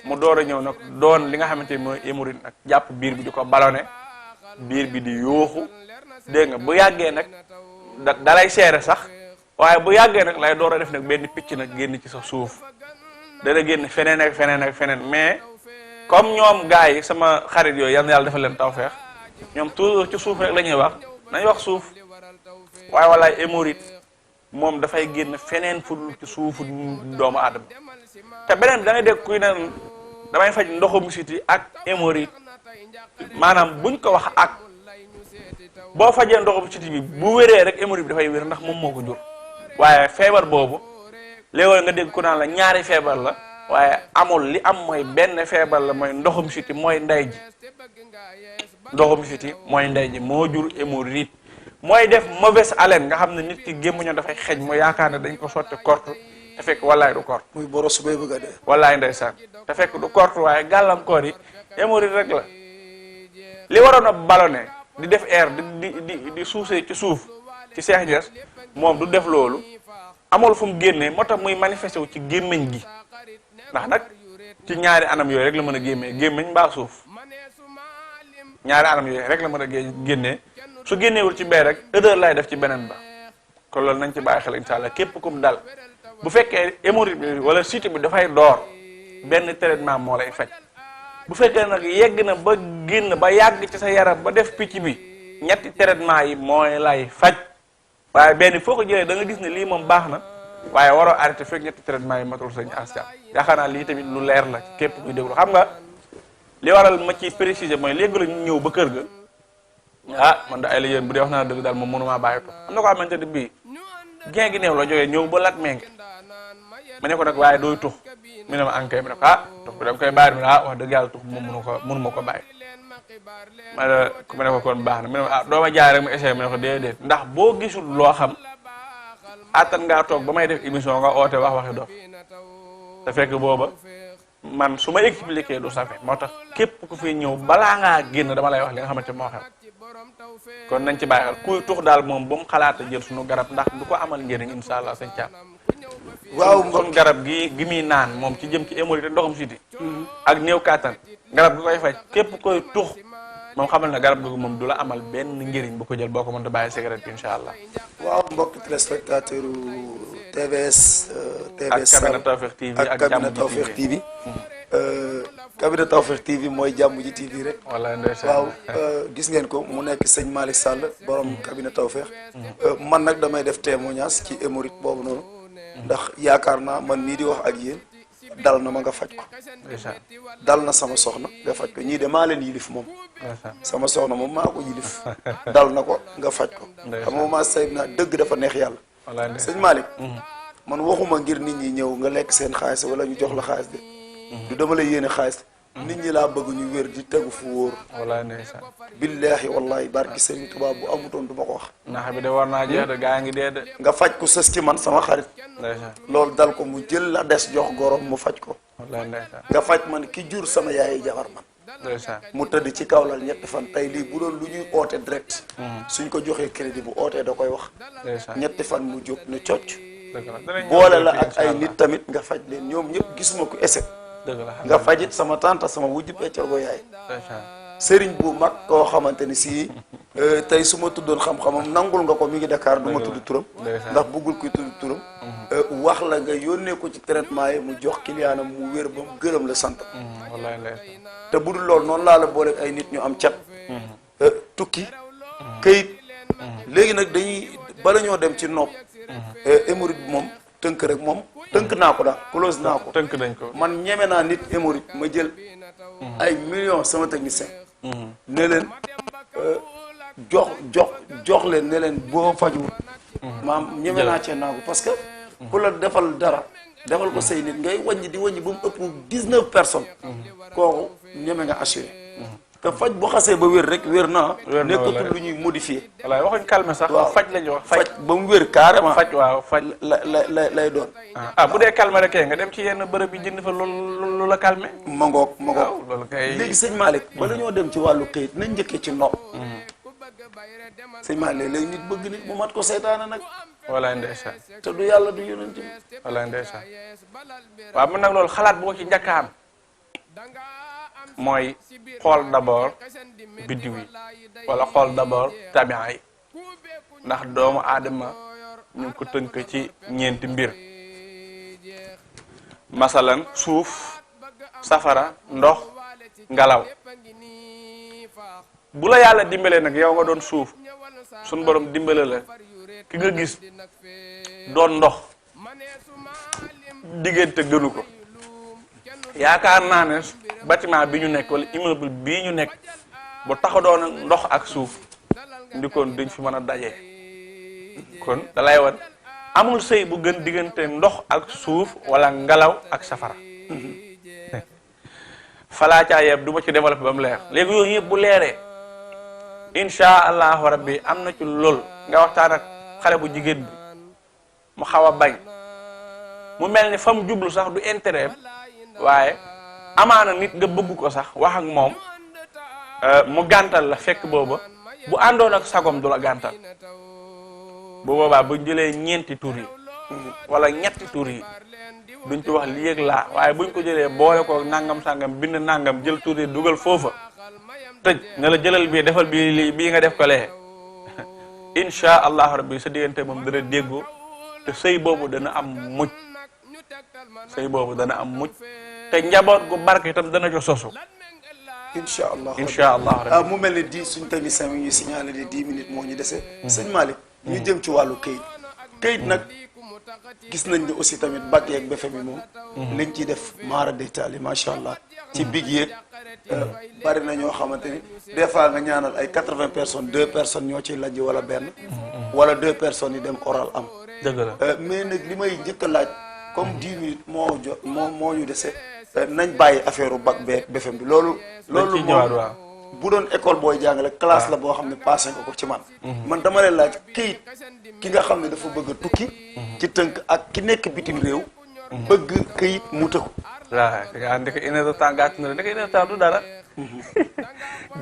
mu door a ñëw nag doon li nga xamante ni mooy hémorroïde nag jàpp biir bi di ko ballonné biir bi di yooxu dégg nga bu yàggee nag dalay seere sax waaye bu yàggee nag lay door a def nag benn picc nag génn ci sa suuf dana génn feneen ak feneen mais comme ñoom gars yi sama xarit yooyu yal na yàlla defal leen Tawfekh ñoom toujours ci suuf rek la ñuy wax nañ wax suuf waaye walaay hémorroïde moom dafay génn feneen fu ci suufu doomu aadama te beneen da ngay dégg kuy ne damay faj ndoxum siti ak hémorroïde maanaam buñ ko wax ak boo fajee ndoxum siti bi bu wéree rek hémorroïde bi dafay wér ndax moom moo ko jur waaye feebar boobu léeg-léeg nga dégg ku naan la ñaari feebar la waaye amul li am mooy benn feebar la mooy ndoxum siti mooy ndey ji ndoxum siti mooy ndey ji moo jur hémorroïde mooy def mauvaise haleine nga xam ne nit ki gémmuñu dafay xej mu yaakaar ne dañ ko sotti korte te fekk wallaay du korte
muy boros bay bëgg a dee
wallaay ndeysaan te fekk du korte waaye gàllankoor yi hémorroïde rek la li waroon a ballonné di def air di suusee ci suuf ci Cheikh Niass moom du def loolu amul fu mu génnee moo tax muy manifesté wu ci gémmiñ gi ndax nag ci ñaari anam yooyu rek la mën a gémmiñ mbaa suuf ñaari anam yooyu rek la mën a génnee su génneewul ci bee rek odeur lay def ci beneen ba kon loolu nañ ci bàyyi xel incha allah képp kum dal bu fekkee hémorroïde bi wala siti bi dafay door benn traitement moo lay faj bu fekkee nag yegg na ba génn ba yàgg ci sa yaram ba def picc bi ñetti traitement yi mooy lay faj waaye benn foo ko jëlee da nga gis ne lii moom baax na waaye waroo arrêté fekk ñetti traitement yi matul sañ askan yaakaar naa lii tamit lu leer la képp kuy déglu xam nga li waral ma ci préciser mooy léegi la ñu ñëw ba kër ga man da ay la yéen bu dee wax naa dëgg daal moom mënumaa bàyyi ko am na ko xamante ne bii gin gi néew la jógee ñëw ba lat menge ma ne ko nag waaye dooy tux mu ne ma ankay ma ne ko tux bi dama koy bàyyi ma ne wax dëgg yàlla tux moom mënuma ko bàyyi ma ne ko kon baax na mu ne ma doo ma jaay rek ma essayé ma ne ko déedéet ndax boo gisul loo xam attan ngaa toog ba may def émission nga oote waxi dof te fekk booba man su ma expliqué du safe moo tax képp ku fi ñëw balaa ngaa génn dama lay wax li nga xamante moo xew kon nañ ci bàyyi xel kuy tux daal moom ba mu xalaata jël suñu garab ndax du ko amal njëriñ insha allah sëñ Thiam
waaw
kon garab gi muy naan moom ci jëm ci hémorroïde ndoxum siti ak néew kàttan garab gi koy faj képp koy tux moom xamal na garab googu moom du la amal benn njëriñ bu ko jël boo ko mënta bàyyi cigarette bi incha allah.
waaw mbokk téléspectateur TVS.
ak Cabinet Tawfekh TV
ak Cabinet Tawfekh TV. Cabinet Tawfekh TV mooy jàmm ji TV rek.
wala ndeysaan
waaw gis ngeen ko mu nekk sëñ Malick Sall borom Cabinet Tawfekh. man nag damay def témoignage ci hémorroïde boobu noonu. ndax yaakaar naa man mii di wax ak yéen. dal na ma nga faj ko. dal na sama soxna nga faj ko ñii de maa leen yilif moom. sama soxna moom maa ko yilif. dal na ko nga faj ko. xam nga maa sayib naa dëgg dafa neex yàlla. sëñ Malick. man waxuma ngir nit ñi ñëw nga lekk seen xaalis wala ñu jox la xaalis de. du dama la yéene xaalis. nit ñi laa bëgg ñu wér di tegu fu wóor.
walaay ndeysaan.
billaahi wallaahi barki Sëriñ Tuubaa bu amutoon du ma ko wax.
ndax bi de war naa jeex de gaa ngi dee de.
nga faj ko sës ci man sama xarit.
ndeysaan.
loolu dal ko mu jël la des jox gorom mu faj ko.
walaay ndeysaan.
nga faj man ki jur sama yaayi jabar man. mu tëdd ci kaw lal ñetti fan tey lii bu doon lu ñuy oote direct suñ ko joxee crédit bu ootee da koy wax ñetti fan mu jóg ne cocc boole la ak ay nit tamit nga faj leen ñoom ñëpp gisuma ko échec nga fajit sama tante sama wujj peccorgo yaay sëriñ bu mag koo xamante ni si tey su ma tuddoon xam-xamam nangul nga ko mi ngi Dakar du ma tudd turam ndax buggul kuy tudd turam wax la nga yónnee ko ci traitement yi mu jox kiliyaanam mu wér ba mu gërëm la sant te bu dul loolu noonu laa la booleeg ay nit ñu am cat tukki këyit léegi nag dañuy bala ñoo dem ci nopp hémorroïde bi moom tënk rek moom tënk naa ko daal close naa ko
tënk nañ ko
man ñeme naa nit hémorroïde ma jël ay millions sama technicien ne leen jox leen ne leen boo fajul maam ñeme naa cee naa ko parce que ku la defal dara defal ko say nit ngay wàññi di wàññi ba mu ëpp 19 personnes kooku ñeme nga assuré te faj bu xasee ba wér rek wér na nekkatul lu ñuy modifié
walaay waxuñ calme sax faj lañu wax
faj ba mu wér carrément
faj waaw faj
lay doon
bu dee calme rek nga dem ci yenn bërëb yi jënd fa loolu la calme
ma ngoog
loolu kay
léegi sëñ Malick bala ñoo dem ci wàllu këyit nañ njëkkee ci nopp sëñ Malick léegi nit bëgg nit mu mat ko seytaane nag
walaay ndeysaan
te du yàlla du yonent bi
walaay ndeysaan waaw man nag loolu xalaat bu ma ci njëkk a am mooy xool d'abord biddiw yi wala xool d'abord tabi'a yi ndax doomu aadama ñu ngi ko tënk ci ñeenti mbir masalan suuf safara ndox ngelaw bu la yàlla dimbalee nag yow nga doon suuf suñ borom dimbale la ki nga gis doon ndox diggante gënu ko yaakaar naa ne bâtiment bi ñu nekk wala immeuble bii ñu nekk bu taxadoon ndox ak suuf ndikoon duñ fi mën a dajee kon dalay wan amul sëy bu gën diggante ndox ak suuf wala ngelaw ak safara falaa caa yeb du ma ci développé ba mu leer léegi yooyu yëpp bu leeree insha allahu rabbi am na ci lool nga waxtaan ak xale bu jigéen bi mu xaw a bañ mu mel ni fa mu jublu sax du intérêt waaye amaana nit nga bëgg ko sax wax ak moom mu gàntal la fekk booba bu àndoon ak sagom du la gàntal bu boobaa buñ jëlee ñeenti tur yi wala ñetti tur yi duñ ci wax li yëg laa waaye buñ ko jëlee boole ko nangam sangam bind nangam jël tur yi dugal foofa tëj ne la jëlal bii defal bii nga def ko lee insha allahu rabbi sa diggante moom dana déggoo te sëy boobu dana am mucc te njaboot gu barke itam dana ko sosu insha allah rabbi
mu mel ni suñ technicien mi ñuy signalé di 10 minutes moo ñu dese sëñ Malick ñu jëm ci wàllu këyit nag gis nañ ne aussi tamit bac yeeg BFEM yi moom liñ ciy def maara détaillé macha allah ci big yeeg bari na ñoo xamante ni des fois nga ñaanal ay 80 personnes 2 personnes ñoo ciy lajj wala benn wala 2 personnes yi dem oral am
dëgg la
mais nag li may njëkk a laaj comme 10 minutes moo ñu dese nañ bàyyi affaire u bac beeg BFEM bi loolu moom bu doon école booy jàngale classe la boo xam ne passé nga ko ci man dama leen laaj këyit ki nga xam ne dafa bëgg a tukki ci tënk ak ki nekk bitim réew bëgg këyit mu tëku
waaw nga ndeke une heure de temps gàtt na ndeke une heure de temps du dara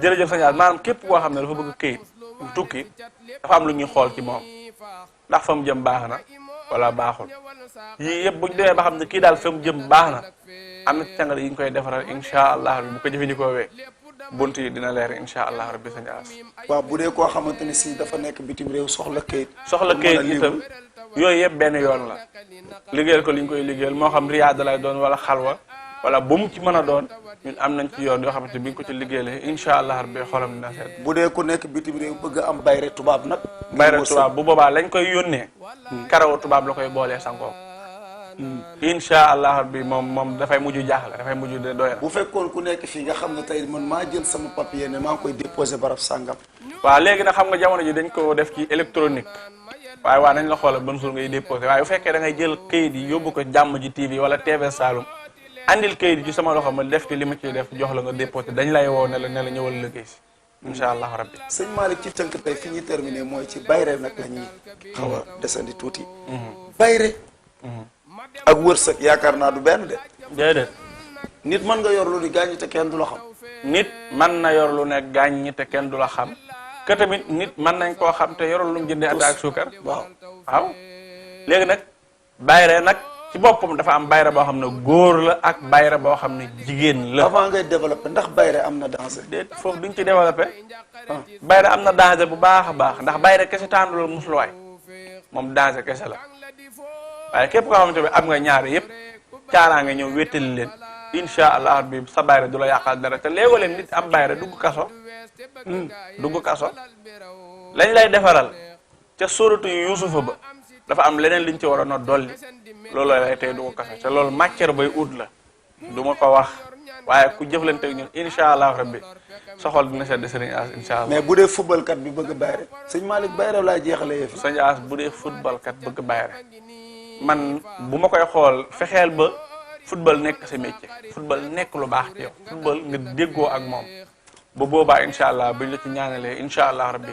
jërëjëf sañaat maanaam képp koo xam ne dafa bëgg këyit tukki dafa am lu ñuy xool ci moom ndax fa mu jëm baax na wala baaxul yii yëpp bu ñu demee ba xam ne kii daal fa mu jëm baax na am na ci càngal yi ñu koy defaral insha allah bu ko jëfandikoo wee bunt yi dina leer insha allah rabbi sañ aas
waaw bu dee koo xamante ne si dafa nekk bitim réew soxla këyit
itam yooyu yëpp benn yoon la liggéeyal ko li ñu koy liggéeyal moo xam riyaada lay doon wala xalwa wala bu mu ci mën a doon ñun am nañ ci yoon yoo xamante bi ñu ko ci liggéeyale insha allah rabbi xolam dina seet
bu dee ku nekk bitim réew bëgg a am bayre tubaab nag
bayre tubaab bu boobaa lañ koy yónnee karawa tubaab la koy boolee sangoo insha allah rabbi moom dafay mujj jaaxle dafay mujj doy na
bu fekkoon ku nekk fii nga xam ne tey man maa jël sama papier ne maa ngi koy déposé barab sàngam
waaw léegi nag xam nga jamono ji dañ ko def ci électronique waaye waa nañ la xoolal ban jour ngay déposé waaye bu fekkee da ngay jël kayit yi yóbbu ko jàmm ji TV wala TV Saloum andil kayit yi ci sama loxo ma def ci li ma ciy def jox la nga déposé dañ lay woo ne la ñëwal liggéey si insha allah rabbi
sëñ Malick ci tënk tey fi ñuy terminé mooy ci bayre nag la ñuy xaw a desandi tuuti bayre ak wërsëg yaakaar naa du benn de
déedéet
nit mën nga yor lu di gaañu te kenn du la xam
nit mën na yor lu ne gàññi te kenn du la xam que tamit nit mën nañ koo xam te yorul lu mu jëndee atta ak suukar waaw léegi nag bayre nag ci boppam dafa am bayre boo xam ne góor la ak bayre boo xam ne jigéen la.
avant ngay développé ndax bayre am na danger.
déet foofu duñ ci développé bayre am na danger bu baax a baax ndax bayre kese tàndul musluwaay moom danger kese la waaye képp koo xamante ne am nga ñaari yëpp caaraa nga ñëw wéttali leen incha allah bi sa bayre du la yàqal dara te léegoo leen nit am bayre dugg kaso lañ lay defaral ca sóoratu Yuusufa ba dafa am leneen liñ ci waroon a dolli loolu lay tey dugg kaso te loolu matière bay ut la du ma ko wax waaye ku jëflante ak ñun incha allah rabbi soxol dina sedd sëriñ As incha allah.
mais bu dee football kat bi bëgg bayre sëñ Malick bayre laa jeexalee yëf.
sëñ As bu dee football kat bëgg bayre man bu ma koy xool fexeel ba football nekk sa métier football nekk lu baax ci yow football nga déggoo ak moom bu boobaa incha allah buñ la ci ñaanalee incha allah rabbi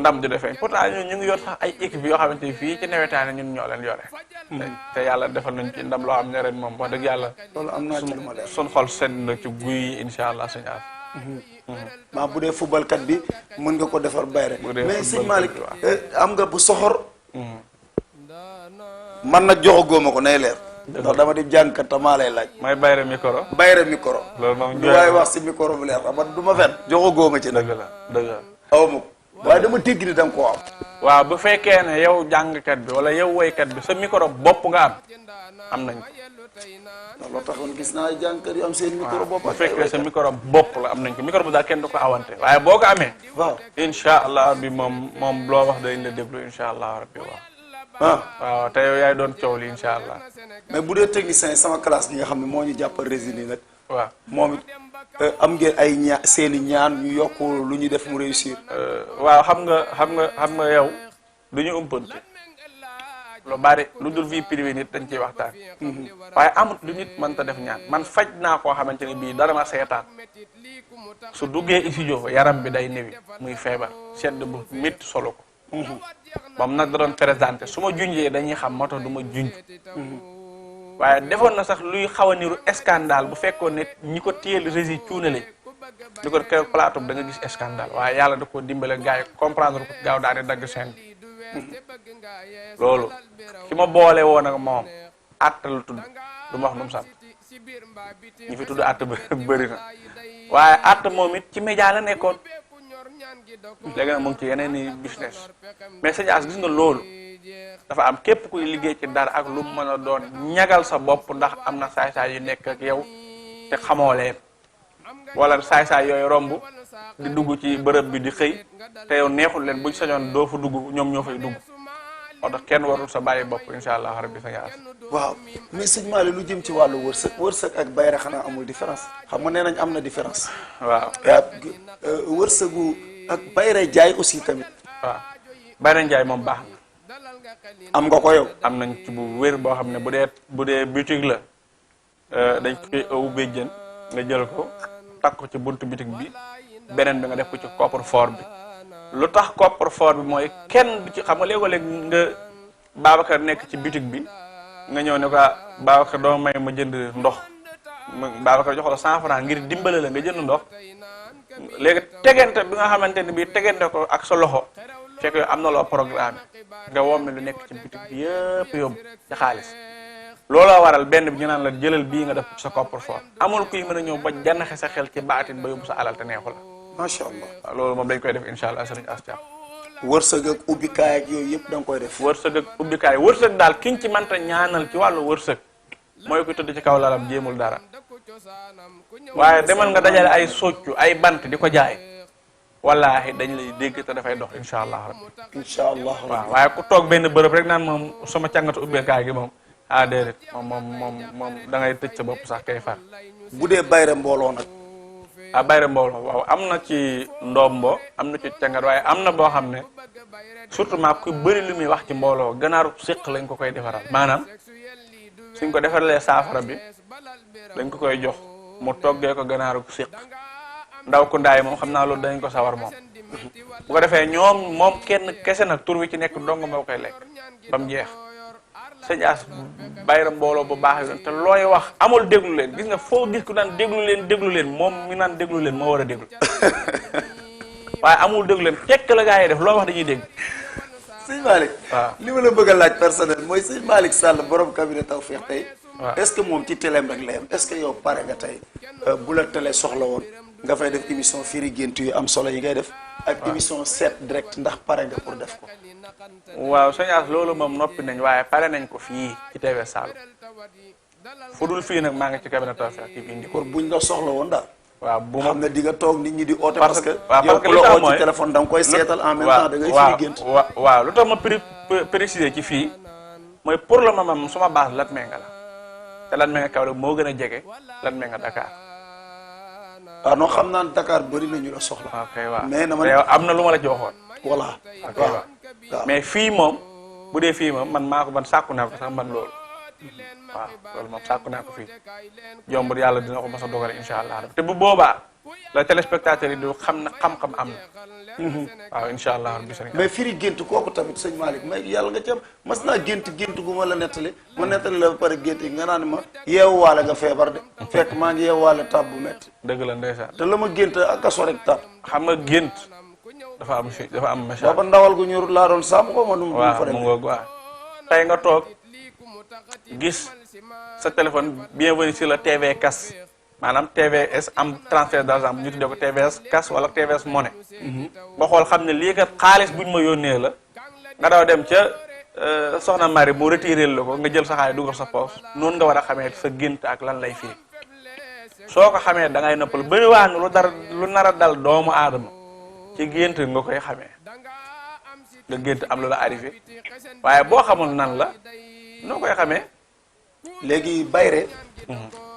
ndam du defee pourtant ñu ngi yor sax ay équipe yoo xamante ni fii ci nawetaane ñun ñoo leen yore. te yàlla defal nañ ci ndam loo xam ne ren moom wax dëgg yàlla.
loolu am naa ci lu ma leer
sun xol sedd na ci guy incha allah sëñ As.
maa bu dee football kat bi mën nga ko defar bayre
bu dee
mais sëñ
football
Malick
kat bi
am nga bu soxor. man nag joxo góoma ko nay leer. ndax dama di jàngkat te maa lay laaj.
may bayre micro.
bayre micro.
loolu moom
lu waay wax si micro bu leer man du ma fen joxo góoma ci nag.
dëgg la dëgg la.
aw ma ko waaye dama dégg ni da nga koo am.
waaw bu fekkee ne yow jàngkat bi wala yow woykat bi sa micro bopp nga am nañ ko.
loolu taxoon gis naa jàngkat yu am seen micro bopp.
bu fekkee sa micro bopp la am nañ ko micro bu daal kenn du ko awante waaye boo ko amee.
waaw
incha allah bi moom loo wax dañ la déglu incha allah rabbi waaw. waaw te yow yaay doon coow li incha allah.
mais bu dee technicien sama classe bi nga xam ne moo ñu jàppal résine nag.
waaw
moom it am ngeen ay seeni ñaan ñu yokk lu ñu def mu réussir.
waaw xam nga yow du ñu umpante lu bari lu dul vie privée nit dañ ciy waxtaan. waaye amut lu nit mënta def ñaan man faj naa koo xamante ne bii dara ma seetaan su duggee studio yaram bi day newi muy feebar sedd bu métti solo ko. moom nag da doon présenté su ma junjee dañuy xam moo tax du ma junj. waaye defoon na sax luy xaw a niru scandale bu fekkoon ne ñi ko téyel rési cuunale li ko keroog plateau da nga gis scandale waaye yàlla da ko dimbale gars yi comprendre ko gaaw daal di dagg seen loolu ki ma boole woon ak moom àtt la tudd du ma wax nu mu sant ñi fi tudd àtt bëri na waaye àtt moom it ci média la nekkoon léegi nag mu ngi ci yeneen i business mais sëñ As gis nga loolu dafa am képp kuy liggéey ci dara ak lu mu mën a doon ñagal sa bopp ndax am na saay-saay yu nekk ak yow te xamoo leen wala saay-saay yooyu romb di dugg ci bërëb bi di xëy te yow neexul leen buñ sañoon doo fa dugg ñoom ñoo fay dugg moo tax kenn warul sa bàyyi bopp incha allah rabbi sëñ As.
waaw mais sëñ Malick lu jëm ci wàllu wërsëg ak bayre xanaa amul différence xam nga nee nañ am na différence.
waaw
wërsëgu ak bayre jaay aussi tamit.
waaw bayre jaay moom baax na.
am nga ko yow.
am nañ ci bu wér boo xam ne bu dee boutique la dañ koy ëw béjjën nga jël ko takk ko ci buntu boutique bi beneen bi nga def ko ci coffre-fort bi lu tax coffre-fort bi mooy kenn du ci xam nga léeg-léeg nga Babacar nekk ci boutique bi nga ñëw ne ko Babacar doo may ma jënd ndox Babacar jox la 100 francs ngir dimbale la nga jënd ndox léegi tegante bi nga xamante ne bii tegante ko ak sa loxo fekk yow am na loo programme nga womme lu nekk ci boutique bi yëpp yóbbu ci xaalis looloo waral benn bi ñu naan la jëlal bii nga def ci sa coffre-fort amul kuy mën a ñëw ba janaxe sa xel ci baatin ba yóbbu sa alal te neexu la.
macha allah
waaw loolu moom dañ koy def incha allah sëriñ As Thiam.
wërsëg ak ubbikaay ak yooyu yëpp da nga koy def.
wërsëg ak ubbikaay wërsëg daal kiñ ci mënta ñaanal ci wàllu wërsëg mooy ku tëdd ci kaw lalam jéemul dara waaye demal nga dajale ay soccu ay bant di ko jaay wallaahi dañ lay dégg te dafay dox incha allah rabbi.
incha allah
waaw waaye ku toog benn bërëb rek naan moom sama càngatu ubbikaay gi moom déedéet moom da ngay tëj sa bopp sax kay far.
bu dee bayre mbooloo nag.
bayre mbooloo waaw am na ci ndombo am na ci càngat waaye am na boo xam ne surtout maa ku bëri lu muy wax ci mbooloo ganaaru séq lañ ko koy defaral maanaam suñ ko defaralee saafara bi dañ ko koy jox mu toggee ko ganaaru séq ndaw ku ndaay moom xam naa loolu dañ ko sawar moom bu ko defee moom kenn kese nag tur wi ci nekk dong moo koy lekk ba mu jeex sëñ As bayra mbooloo bu baax yoon te looy wax amul déglu leen gis nga foo gis ku naan déglu leen moom mi naan déglu leen moo war a déglu waaye amul déglu leen tekk la gaa yi def loo wax dañuy dégg.
sëñ Malick.
waaw
li ma la bëgg a laaj personnel mooy sëñ Malick Sall borom cabinet Tawfekh tey.
waaw
est-ce que moom ci téléem rek la yem est-ce que yow pare nga tey bu la télé soxla woon nga fay def émission firi gént yu am solo yi ngay def. ak émission seet direct ndax pare nga pour def ko.
waaw sëñ As loolu moom noppi nañ waaye pare nañ ko fii ci TV Saloum fu dul fii nag maa ngi ci cabinet Tawfekh ci indi ko.
pour buñ la soxla woon daal.
waaw bu ma
xam ne di nga toog nit ñi di oote. parce que
waaw
yow
parce que
ku
li
la
tax
oo
mooy
ci téléphone da nga koy seetal en même temps da ngay firi gént.
waaw lu tax ma préciser ci fii mooy pour le moment suma base Latmingué la te Latmingué Kaolack moo gën a jege Latmingué Dakar.
waaw non xam naa ne Dakar bëri na ñu la soxla.
ok waaw
mais na
te yow am na lu ma la joxoon.
voilà.
ok
waaw
waaw mais fii moom bu dee fii moom man sàkku naa ko sax man loolu. waaw loolu moom sàkku naa ko fii jombur yàlla dina ko mos a dogale incha allah te bu boobaa la téléspectateur yi du xam na xam-xam am na. waaw incha allah rabbi Sénégal.
mais firi gént kooku tamit sëñ Malick mais yàlla nga ci am mas naa gént gu ma la nettali ma nettali la ba pare gént yi nga naan ma yeewuwaale nga feebar de fekk maa ngi yeewuwaale tab bu métti.
dëgg la ndeysaan.
te la ma gént ak kaso rek tab.
xam nga gént dafa am message.
booba ndawal gu ñorul laa doon sàmm ko ma nu mu fa
mu ngoog waaw tey nga toog gis sa téléphone bienvenue sur la TV Cash maanaam TVS am transfert d'argent ñu tuddee ko TVS Cash wala TVS Money. ba xool xam ne lii kat xaalis buñ ma yónnee la nga daw dem ca soxna Marie mu retiré la ko nga jël sa xaalis dugal sa poos noonu nga war a xamee sa gént ak lan lay fii soo ko xamee da ngay noppal bëri waa lu nar a dal doomu aadama ci gént nga koy xamee nga gént am lu la arrivé waaye boo xamul nan la noo koy xamee.
léegi Bayre.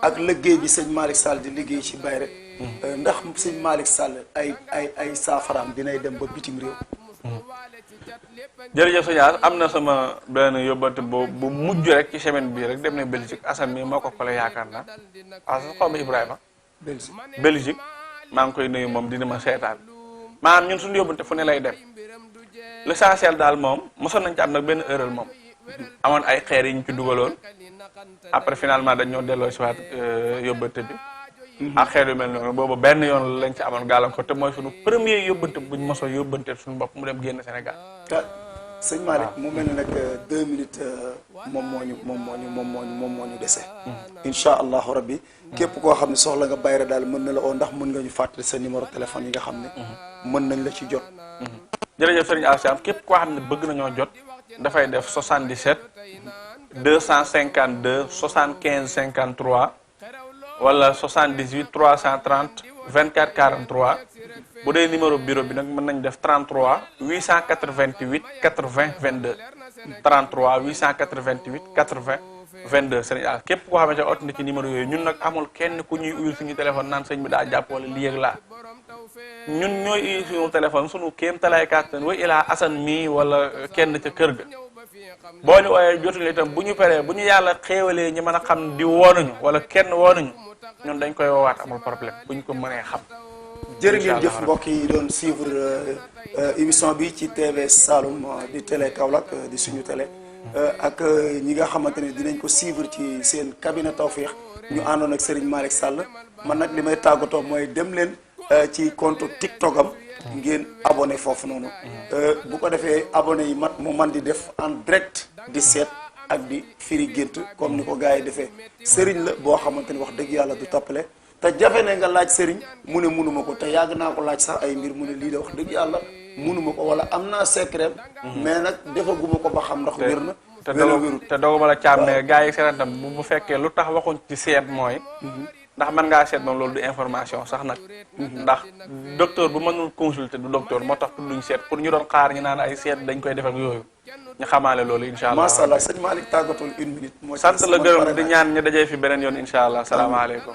ak liggéey bi sëñ Malick Sall di liggéey ci Bayre. ndax sëñ Malick Sall ay saafaraam dinay dem ba bitim réew.
jërëjëf sëñ As am na sama benn yóbbante bu mujj rek ci semaine bii rek dem na Belgique Assane mi moo ko kole yaakaar naa xaw ma Ibrahima. Belgique maa ngi koy nuyu moom dina ma seetaan maanaam ñun suñu yóbbante fu ne lay dem l'essentiel daal moom mosoon nañ ci am nag benn erreur moom amoon ay xeer yi ñu ci dugaloon après finalement dañ ñoo delloo si waat yóbbante bi ak xeer yu mel noonu boobu benn yoon lañ ci amoon gàllankoor te mooy suñu premier yóbbante buñ mosoo yóbbante suñu bopp mu dem génn Sénégal.
sëñ Malick mu mel ne nag 2 minutes moom moo ñu dese. incha allahu rabbi képp koo xam ne soxla nga Bayre daal mën na la oo ndax mën nga ñu fàttali sa numéro téléphone yi nga xam ne. mën nañ la ci jot.
jërëjëf sëriñ Asiam képp koo xam ne bëgg nañoo jot dafay def 77 252 75 53 wala 78 330 24 43. bu dee numéro bureau bi nag mën nañ def 33 888 80 22 33 888 80 22 sëriñ As képp koo xamante ne ot na ci numéro yooyu ñun nag amul kenn ku ñuy uyul suñu téléphone naan sëñ bi daa jàpp wala lii ak laa ñun ñooy uyul suñu téléphone suñu kéem talaay kàttan wa ilaa Assane mii wala kenn ca kër ga boo ñu ooyee jotuñu itam bu ñu paree bu ñu yàlla xéewalee ñu mën a xam di woonuñu wala kenn woonuñu ñun dañ koy woowaat amul problème bu ñu ko mënee xam.
jërë ngeen jëf mbokk yi doon suivre émission bi ci TV Saloum di télé Kaolack di suñu télé ak ñi nga xamante ne dinañ ko suivre ci seen cabinet Tawfekh ñu àndoon ak Serigne Malick Sall man nag li may tàggatoo mooy dem leen ci compte TikTok am ngeen abonné foofu noonu bu ko defee abonné yi mu man di def en direct di seet ak di firi gént comme ni ko gars yi defee Serigne la boo xamante ni wax dëgg yàlla du toppale te jafe ne nga laaj sëriñ mu ne munuma ko te yàgg naa ko laaj sax ay mbir mu ne lii de wax dëgg yàlla munuma ko wala am naa secret mais nag defaguma ko ba xam ndax wér na
te doguma la caam ne gars yi seetaan tam bu fekkee lu tax waxuñ ci seet mooy ndax mën ngaa seet moom loolu du information sax nag ndax docteur bu mënul consulter du docteur moo tax tudduñ seet pour ñu doon xaar ñu naan ay seet dañ koy def ak yooyu ñu xamaale loolu incha allah
macha allah sëñ Malick tàggatul 1 minute moo
sant la gërëm di ñaan ñu dajee fi beneen yoon incha allah salaamaaleykum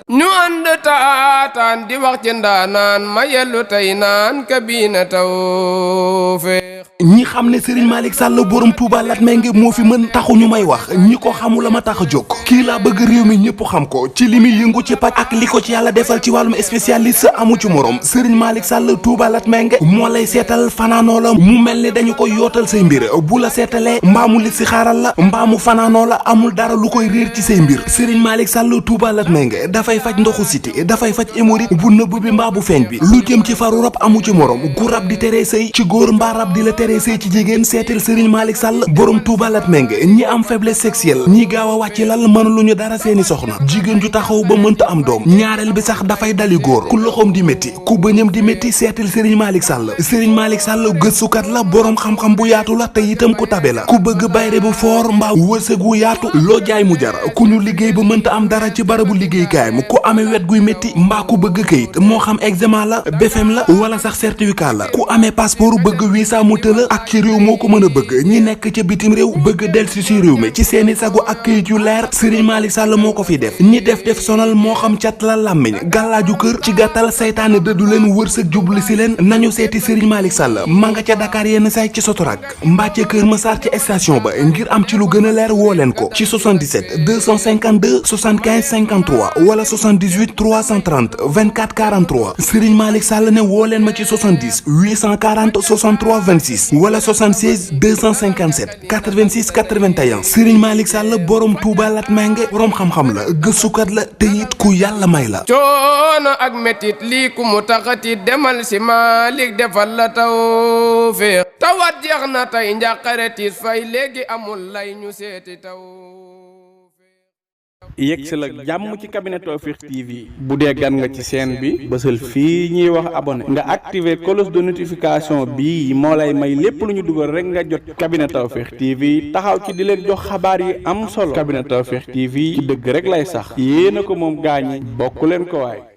ñu ànd taataan di wax ci ndaanaan ma yellu tey naan kabina Tawfekh
ñi xam ne Serigne Malick Sall borom Touba Latmingué moo fi mën taxu ñu may wax ñi ko xamula ma tax a jóg kii laa bëgg réew mi ñëpp xam ko ci li muy yëngu ci paj ak li ko ci yàlla defal ci wàllum spécialiste amu ci morom Serigne Malick Sall Touba Latmingué moo lay seetal fanaanoo la mu mel ni dañu koy yootal say mbir bu la seetalee mbaa mu li si xaaral la mbaa mu fanaanoo la amul dara lu koy réer ci say mbir Serigne Malick Sall Touba Latmingué dafay faj ndoxu siti dafay faj hémorroïde bu nëbb bi mbaa bu feeñ bi lu jëm ci faru rab amu ci morom gu rab di teree sëy ci góor mbaa rab di la teree sëy ci jigéen seetal Serigne Malick Sall borom Touba Latmingué ñi am faiblesse sexuelle ñi gaaw a wàcc lal mënuluñu dara seeni soxna jigéen ju taxaw ba mënta am doom ñaareel bi sax dafay dali góor ku loxoom di métti ku bëñam di métti seetal Serigne Malick Sall Serigne Malick Sall gëstukat la borom xam-xam bu yaatu la te itam ku tabe la ku bëgg bayre bu foor mbaa wërsëg wu yaatu loo jaay mu jar ku ñu liggéey ba mënta am dara ci barabu liggéeykaayam ku amee wet guy métti mbaa ku bëgg këyit moo xam examen la BFEM la wala sax certificat la ku amee passeport bëgg visa mu tëla ak ci réew moo ko mën a bëgg ñi nekk ca bitim réew bëgg delsi ci réew mi ci seeni sagu ak këyit yu leer Serigne Malick Sall moo ko fi def ñi def sonal moo xam cat la làmmiñ gàllaaju kër ci gàttal saytaane dëddu leen wërsëg jubli si leen nañu seeti Serigne Malick Sall ma nga ca Dakar yenn say ci Sotorak mbaa ca Kër Massar ci station ba ngir am ci lu gën a leer woo leen ko ci 77 252 75 53 wala 78 330 24 43 Serigne Malick Sall ne woo leen ma ci 70 840 63 26 wala 76 257 86 81 Serigne Malick Sall borom Touba Latmingué borom xam-xam la gëstukat la te it ku yàlla may la.
coono ak metit lii ku mu taxati demal si Malick defal la tawfeex tawat jeex na tey njàqare tiis fay léegi amul lay ñu seeti taw.
yegg si la jàmm ci cabinet Tawfekh TV bu dee gan nga ci chaîne bi bësal fii ñuy wax abonné nga activer cloche de notification bii moo lay may lépp lu ñu dugal rek nga jot cabinet Tawfekh TV taxaw ci di leen jox xabaar yi am solo cabinet Tawfekh TV ci dëgg rek lay sax yéena ko moom gaañi bokk leen ko waay.